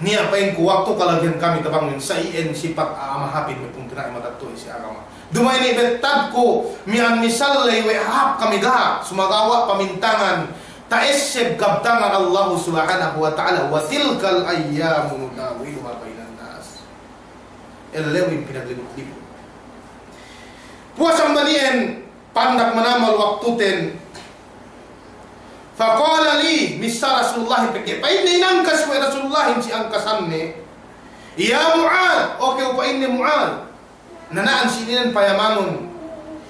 Niya' pa'inku waktu kalagihan kami tabangin, sa' iyan sipat a'a mahāpin me' pungtina'i matetto'e si agama. Duma'in iye bettadku, miya'an misal ley we' hāp kami ga', sumagawa' pamintangan, ta'esseb kabtangan Allahu Subhanahu wa Ta'ala, "Wa tilkal ayyamu nudawiluha bainan nas." Ellewin pinaglibut-libut. Puwas amban iyan, pandak manamal waktuten. Faqala li, missā Rasulullahin pegge', pa'inne inangkas we' Rasulullahin si angkasanne, "Ya Mu'adh, o kew," pa'inne, "Mu'adh." Na na'an si ininen payamanun,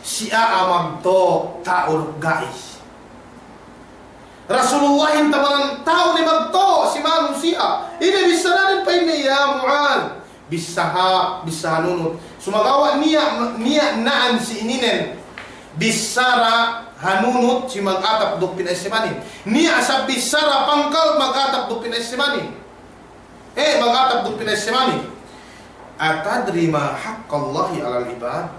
si a'a magto' ta'u ga'i. Rasulullahin tamanan ta'u ne magto' si manusiya'. Ine bissaranen, pa'inne, "Ya Mu'adh, bissaha, bissaha hanunut." Sumagawa' niya', niya' na'an si ininen bissara hanunut si magatap duk pina'essemanin. Niya' sa' bissara pangkal magatap duk pina'essemanin. Eh, magatap duk pina'essemanin. "Atadri ma haqqallahi 'alal ibad?"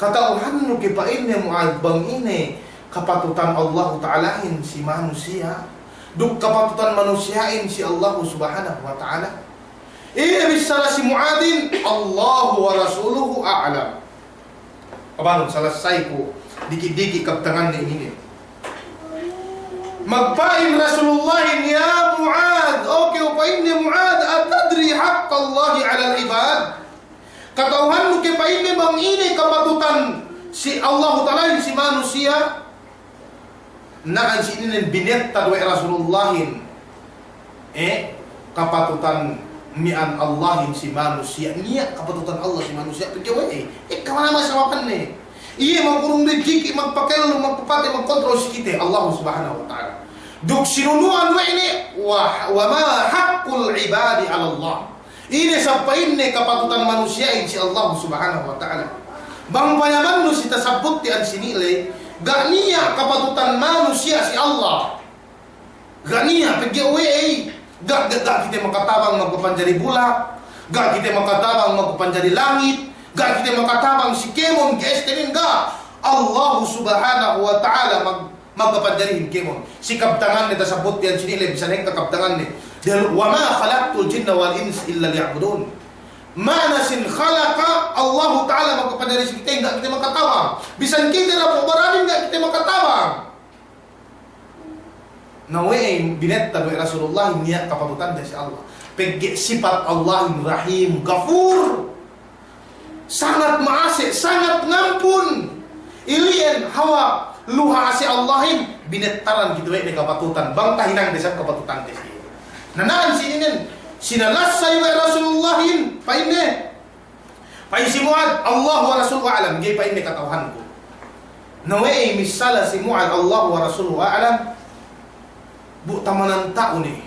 Kata'uhannu ke, pa'inne, Mu'adh, bang ine kapatutan Allahu Ta'alahin si manusiya', duk kapatutan manusiya'in si Allahu Subhanahu wa Ta'ala? Ine bissara si Mu'adhin, "Allahu wa rasuluhu a'lam." Abanun, salasay ku diki'-diki' kabtanganne ininen. Magpa'in Rasulullahin, "Ya Mu'adh, o kew," pa'inne, "Mu'adh, atadri haqqallahi 'alal ibad?" Kata'uhannu ke pa'inne bang ine kapatutan si Allahu Ta'alahin si manusiya'? Na'an si ininen binettad we' Rasulullahin. Eh, kapatutan miya'an Allahin si manusiya'. Niya' kapatutan Allah si manusiya'. Pegge' we'ey, eh, ekka manamal sababanne. Iye magurung rijiki', magpakellu, magpapatey, magkontrol si kite, Allahu Subhanahu wa Ta'ala. Duk sinunu'an we' ne, wa, wa ma haqqul ibadi 'alallah. Ine isab pa'inne kapatutan manusiya'in si Allahu Subhanahu wa Ta'ala. Bang payamannu si tasabbut iyan sini' ley, ga' niya' kapatutan manusiya' si Allah. Ga' niya', pegge' we'ey, ga', ga', ga' kite makatabang magpapanjari bulak, ga' kite makatabang magpapanjari langit, ga' kite makatabang si kēmon, ga'i, estenin, ga'. Allahu Subhanahu wa Ta'ala mag-, magpapanjarihin kēmon. Si kabtanganne tasabbut iyan sini' ley, bisan ekka kabtanganne. Dahil, "Wa ma khalaqtul jinna wal insa illa liya'budun." Ma'ana sin khalaqa, Allahu Ta'ala magpapanjari si kite, ga' kite makatabang. Bisan kite dapu' baranin, ga' kite makatabang. Na we'ey binettad we' Rasulullah niya' kapatutande si Allah. Pegge' sipat Allahin Rahim, Ghafur. Sangat ma'ase', sangat ngampun. Ili'en hawal luha ase' Allahin, binettaran kite we' ne kapatutan. Bang tahinangde isab kapatutande si iye. Na na'an si inin, sinalassay we' Rasulullahin, pa'inne. Pa'in si Mu'adh, "Allahu wa rasuluhu a'lam," ga'i pa'inne kata'uhanku. Na we'ey missala si Mu'adh, "Allahu wa rasuluhu a'lam," bu tamanan ta'u ne.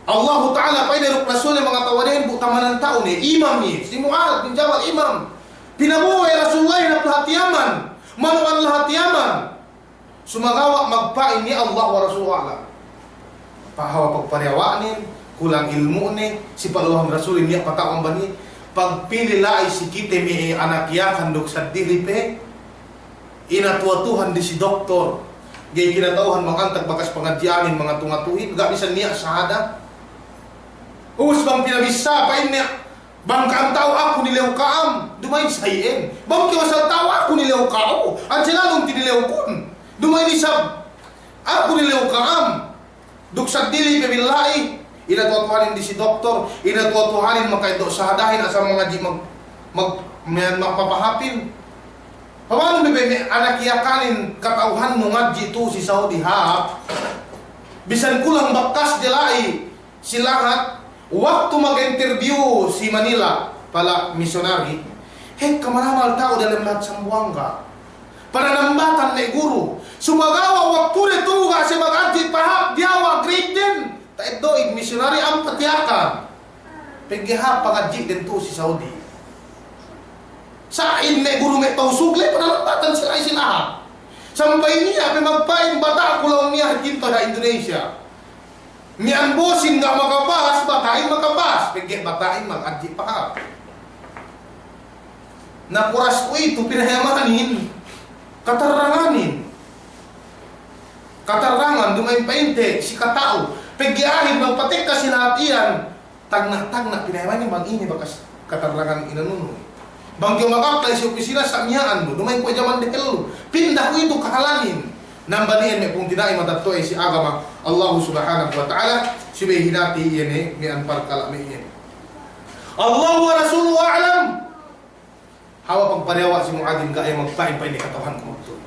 Allahu Ta'ala pa'inne duk Rasulne mangata'uhanin bu tamanan ta'u ne. Imam iye, si Mu'adh bin Jabal imam. Pinabo'o we' Rasulullah hap lahat Yaman. Manu'an lahat Yaman. Sumagawa' magpa'in niya' Allah wa rasuluhu a'lam. Pahawa pagpariyawa'nin, kulang ilmu'ne, si paluwahan Rasulin niya' pata'u amban iye, pagpili la'i si kite me' anak Yakan duk saddili pe, inatuwatuhan di si doktor, ga'i kinata'uhan mangantag bakas pangadji'anin, mangatu-ngatuhin, ga' bisan niya' sahada. Ubus bang pinabissā pa'in niya', Bang ka'am ta'u aku nilew ka'am, duma'in sa iyan. Bang kew asal ta'u aku nilew ka'u, hadje lalun tinilewkun. Duma'in isab aku nilew ka'am. Duk saddili pe billahi, inatuwatuhanin di si doktor, inatuwatuhanin maka'eddo' sahadahin asal mangadji' mag-, mag-, me-, magpapahāpin. Pamanu bi pe me' anak Yakanin kata'uhannu ngadji' tu'u si Saudi hāp. Bisan kulang bakas de la'i. Si lahat, waktu mag-interview si Manila, pala' missionary, hekka manamal ta'u dalem lahat Sambuwangga. Pananambatan me' guru. Sumagawa' waktu de tu'u ga' siye magadji' pahāp, diyawa' grade ten. Ta'eddo'in missionary ampat Yakan. Pegge' hāp pangadji'den tu'u si Saudi. Sa'in me' guru me' Tausug le, pananambatan si la'i si lahat. Sampay niya' pe magpa'in bata'ku laung niya' hep ginto ha Indonesia. Miya'an bosin ga' makapas, bata'in makapas. Pegge' bata'in magadji' pahāp. Na ku oras kuwe'itu pinahayamanin katarranganin. Katarrangan duma'in pa'inte si kata'u. Pegge' a'ahin magpatekka si lahat iyan. Tagna'-tagna' pinahayamanin bang ine bakas katarrangan inanunu. Bang kew mag-apply si opisina sa' miya'an du, duma'in kuwe' jaman dehellu. Pinda kuwe'itu kahalanin. Na amban iyan me' pungtina'i matetto'a si agama Allahu Subhanahu wa Ta'ala, subey hinati iye ne miya'an parkala' me' iyan. Allahu wa rasuluhu a'lam. Hawal pagpariyawa' si Mu'adhin ga' iye magpa'in, pa'in ne kata'uhanku magtuy.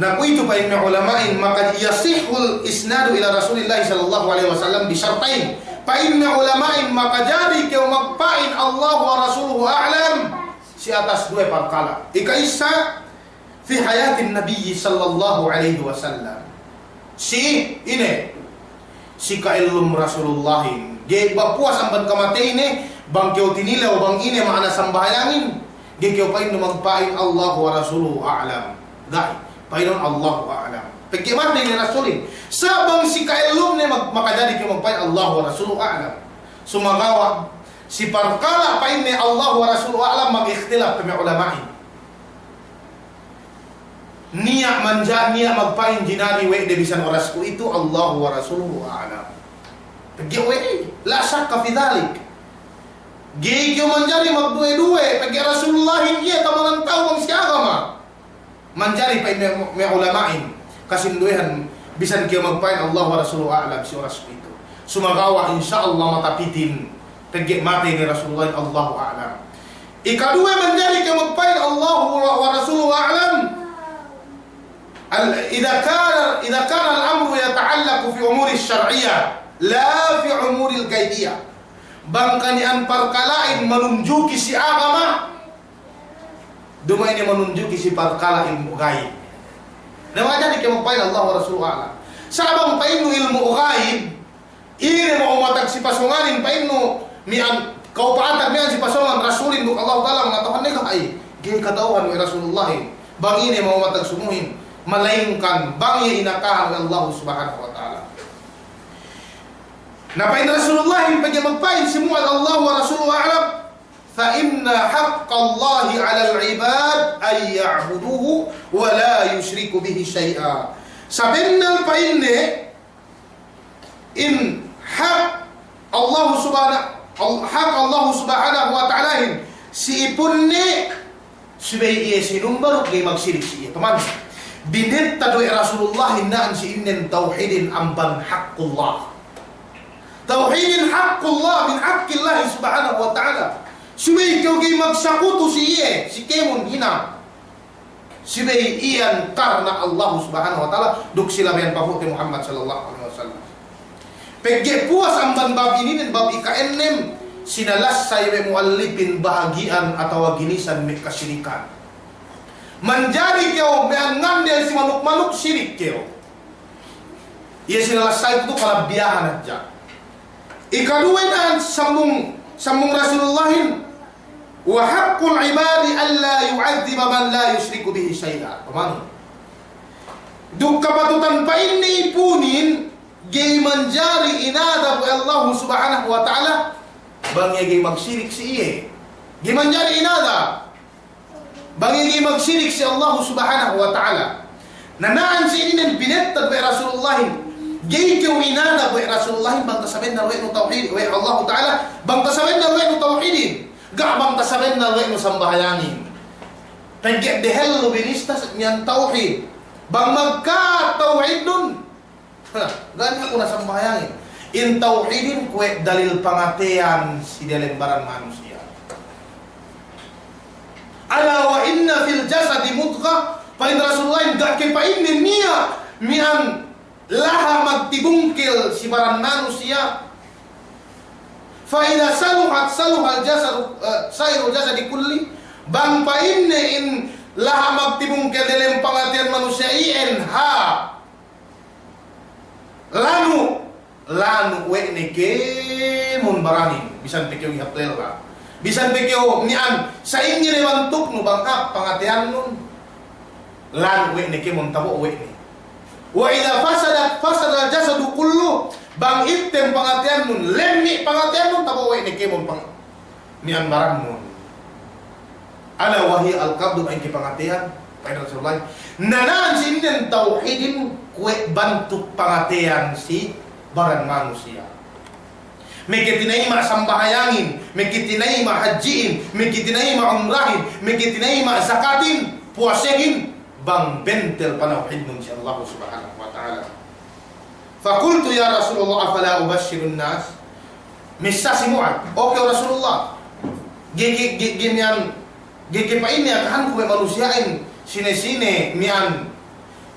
Na kuwe'itu pa'in me' ulama'in, maka yasihhul isnadu ila Rasulillahi sallallahu alaihi wasallam bi shartain. Pa'in me' ulama'in, makajari kew magpa'in Allahu wa rasuluhu a'lam si atas duwe parkala'. Ikaissa, fi hayatin Nabiyyi sallallahu alaihi wasallam. Si ine, si ka'ellum Rasulullahin. Ga'i ba puwas amban kamateyne, bang kew tinilew bang ine ma'ana sambahayangin, ga'i kew pa'in du magpa'in Allahu wa rasuluhu a'lam. Ga'i, pa'inun Allahu a'lam. Pegge' matey ne Rasulin. Sa' bang si ka'ellumne mag-, makajari kew magpa'in Allahu wa rasuluhu a'lam. Sumagawa' si parkala' pa'inne Allahu wa rasuluhu a'lam, mag-ikhtilaf pe me' ulama'in. Niya' manja-, niya' magpa'in jinari we' de bisan oras kuwe'itu, Allahu wa rasuluhu a'lam. Pegge' we'ey, la shakka fi dhalik. Ga'i kew manjari magduwe-duwe, pegge' Rasulullahin iye tamanan ta'u bang si agama. Manjari pa'in me', me' ulama'in, kasinduwehan bisan kew magpa'in Allahu wa rasuluhu a'lam si oras kuwe'itu. Sumagawa' insya Allah matapitin. Pegge' matey ne Rasulullah, Allahu a'lam. Ikaduwe manjari kew magpa'in Allahu wa, wa rasuluhu a'lam. Al-, idha kana, idha kana al-amru yata'allaqu fi umuri syar'iyyah, la fi umuri al-ghaibiyah. Bang kani'an parkala'in manunjuki si agama, duma'in ne manunjuki si parkala' ilmu' ghaib. Na manjari kew magpa'in Allahu wa rasuluhu a'lam. Sa' bang pa'innu ilmu' ghaib, ine ma'umatag si pasōnganin, pa'innu, miya'an, kew pa'atag miya'an si pasōngan, Rasulin duk Allahu Ta'ala mangata'uhan ne ga'i. Ga'i kata'uhan we' Rasulullahin bang ine ma'umatag sumuhin, malayingkan bang iye inakahan we' Allahu Subhanahu wa Ta'ala. Na pa'in Rasulullahin pegge' magpa'in si mu'ad Allahu wa rasuluhu a'lam, fa inna haqqallahi 'alal 'ibad an ya'buduhu wa la yushriku bihi shay'a. Sabennal pa'inne, in hak Allah subhana-, al-, hak Allah Subhanahu wa Ta'alahin si ipunne, subey iye sinumba duk ga'i magsirik si iye. Paman, binettad we' Rasulullahin na'an si inin tawhidin amban haqqullah. Tawhidin haqqullah, min haqqillahi subhanahu wa ta'ala. Subey kew ga'i magsakutu si iye, si kēmon hinang. Subey iyan karna' Allahu Subhanahu wa Ta'ala, duk si labeyan panghu'te Muhammad sallallahu alaihi wasallam. Pegge' puwas amban bab ininen, bab ika'ennem, sinalassay we' mu'allipin bahagi'an atawa ginisan me' kasirikan. Manjari kew miya'an ngandel si manuk-manuk, sirik kew. Iye sinalassay tu kalabbiyahan hadja. Ikaduwe na'an sambung, sambung Rasulullahin, wa haqqul ibadi alla yu'adhdhiba man la yushriku bihi shay'a. Pamanu? Duk kapatutan pa'inne ipunin, ga'i manjari inadab we' Allahu Subhanahu wa Ta'ala bang iye ga'i magsirik si iye. Ga'i manjari inadab bang iye ga'i magsirik si Allahu Subhanahu wa Ta'ala. Na na'an si inin binettad we' Rasulullahin. Ga'i kew inadab we' Rasulullahin bang tasabennal we' nu tawhid, we' Allahu Ta'ala, bang tasabennal we' nu tawhidin. Ga' bang tasabennal we' nu sambahayangin. Pegge' dehellu binista miya'an tawhid. Bang magkatawhidnun, ha, ga' niya' ku na sambahayangin. In tawhidin kuwe' dalil pangateyan si delem baran manusiya'. Ala wa inna fil jasadi mudghah, pa'in Rasulullahin, ga' ke pa'inne niya' miya'an laha' magtibungkel si baran manusiya'. Fa idha saluhat saluhal jasadu, eh, sairul jasadi kulli. Bang pa'inne in laha' magtibungkel delem pangateyan manusiya' iyan ha lanu', lanu' we' ne kēmon baranin, bisan pe kew ihat lella. Bisan pe kew miya'an sa'ingge ne bantuknu bang hāp pangateyannun, lanu' we' ne kēmon, tabo' we' ne. Wa idha fasadat fasadal jasadu kullu, bang ittem pangateyannun, lemmi' pangateyannun, tabo' we' ne kēmon pang- miya'an barannun. Ala wa hiya al-qabdu, pa'in ke pangateyan, pa'in Rasulullah. Na na'an si inin tawhidin kuwe' bantuk pangateyan si baran manusiya'. Meke tinayima' sambahayangin, meke tinayima' hadji'in, meke tinayima' umrahin, meke tinayima' zakatin, puwasehin, bang bentel panawhidnun si Allah Subhanahu wa Ta'ala. Faqultu, "Ya Rasulullah, afala ubashshirun nas?" Missā si Mu'adh, "O kew Rasulullah, ga'i, ga'i, ga'i, ga'i miya'an, ga'i, ga'i pa'inne akahanku we' manusiya'in sine-sine miya'an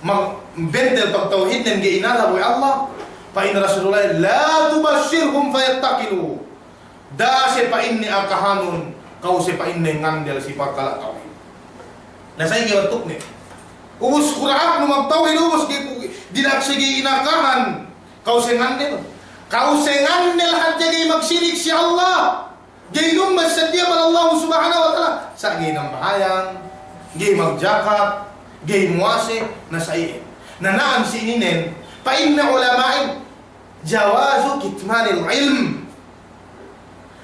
mag-, bentel pagtawhidnen ga'i inadab we' Allah?" Pa'in Rasulullah, "La tubashshirhum fayattakilu." Da'a siye pa'inne akahanun, ka'u siye pa'inne ngandel si parkala' tawhid. Na sa'ingge bantukne? Ubus kura'aknu magtawhid, ubus ga'i ku, dina'ak siye ga'i inakahan, ka'u siye ngandel. Ka'u siye ngandel hadja ga'i magsirik si Allah. Ga'i dumma seddili amban Allah Subhanahu wa Ta'ala. Sa' ga'i nambahayang, ga'i magjakat, ga'i muwase, na sa' iye. Na na'an si ininen, pa'inne ulama'in, jawazu kitmanil ilm.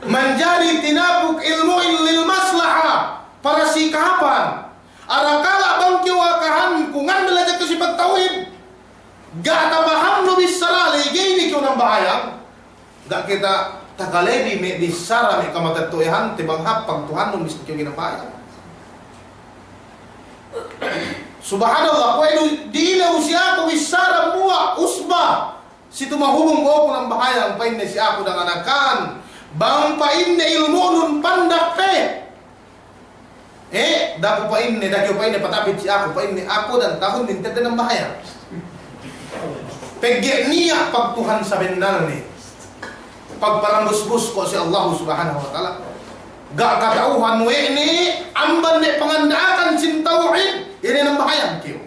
Manjari tinapuk ilmu'in lil maslaha, para si kahāpan. Arakala' bang kew akahanku ngandel hadja kew si pagtawhid, ga' tapahamnu bissara ley, ga'i ne kew nambahayang. Ga' kite takalebi me' bissara me' kamatetto'ahante bang hāp pagtuhannun bisan kew ga'i nambahayang. Subhanallah, kuwe' du dilew si aku bissara buwa' usba. Si tumahubung bo'oku nambahayang, pa'inne si aku danganakan, Bang pa'inne ilmu'nun pandak pe. Eh, da'a ku pa'inne, da'a kew pa'inne patapit si aku, pa'inne aku dan tahun minted nambahayang. Pegge' niya' pagtuhan sabennalne. Pagparambusbus ko' si Allah Subhanahu wa Ta'ala. Ga' kata'uhan we' ne, amban me' panganda'akan sin tawhid, ine nambahayang kew.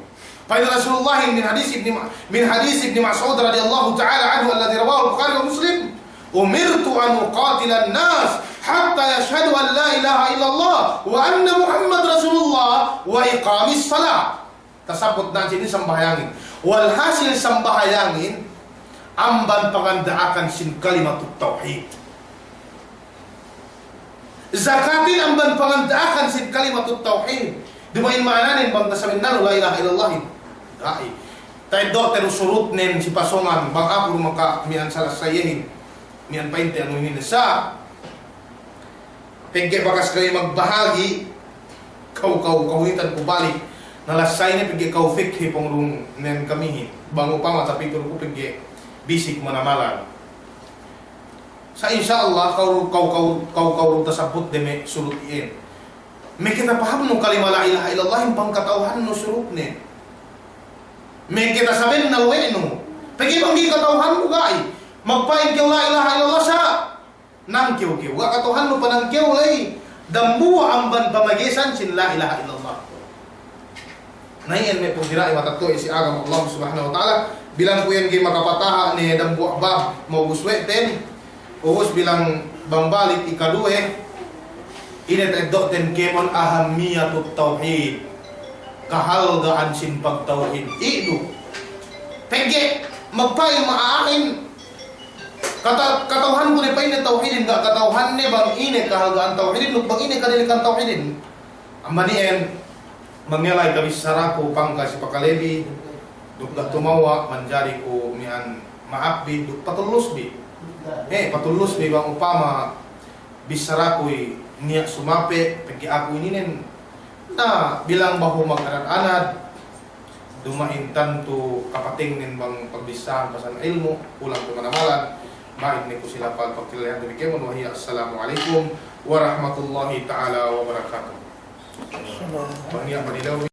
Pa'in Rasulullah min hadis Ibni Ma-, min hadis Ibni Mas'ud radiyallahu ta'ala anhu alladhi rawahu Bukhari wa Muslim, "Umirtu an uqatilan nas hatta yashhadu an la ilaha illallah wa anna Muhammad Rasulullah wa iqamis salah." Tasabbut na sinin sambahayangin. Walhasil sambahayangin amban panganda'akan sin kalimatut tawhid. Zakatin amban panganda'akan sin kalimatut tawhid. Duma'in ma'ananen bang tasabennal la ilaha illallahin. Ga'i. Ta'eddo' te du surutnen si pasōngan, bang aku du maka miya'an salassayehin. Miya'an pa'inte anu inin sa. Pegge' bakas kami magbahagi, kaw, kaw, kahunitan ku balik. Nalassay ne pegge' kaw fikhi pangurungnen kamihin. Bang upama tapitur ku pegge' bisik manamalan. Sa' insya Allah, kaw, kaw, kaw, kaw, kaw tasabbut de me' surut iyan. Me' kite pahamnu kalima la ilaha illallahin bang kata'uhannu surutne. Me' kite sabennal we' nu. Pegge' bang ga'i kata'uhannu ga'i. Magpa'in kew la ilaha illallah sa' nangkew-kew. Ga' kata'uhannu panangkew ley. Dambuwa' amban pamagesan sin la ilaha illallah. Na iyan me' pungtina'i matetto'a si agama Allah Subhanahu wa Ta'ala, bilang ku iyan ga'i makapataha' ne dambuwa' bab, maubus we' ten, ubus bilang bang balik ikaduwe, ine ta'eddo'ten kēmon ahammiyatut tawhid, kahalga'an sin pagtawhid. Iye du. Pegge' magpa'in ma'a'ahin, kata-, kata'uhanku ne pa'inne tawhidin, ga' kata'uhanne bang ine kahalga'an tawhidin, duk bang ine kadilikan tawhidin. Amban iyan, mangelay kabissaraku pangka si pakalebi, duk ga' tumawa' manjari ku miya'an ma'apbi, duk patullusbi. Eh, patullusbi bang upama bissaraku i niya' sumape', pegge' aku ininen. Na, bilang bahu maganad-anad, duma'in tantu kapatengnen bang pagbissāhan pasal ilmu', kulang pe manamalan, ma'in ne ku si lapal pagkilalehan damikkiyan, wa hiya assalamu alaikum warahmatullahi ta'ala wabarakatuh. Bang niya' manilew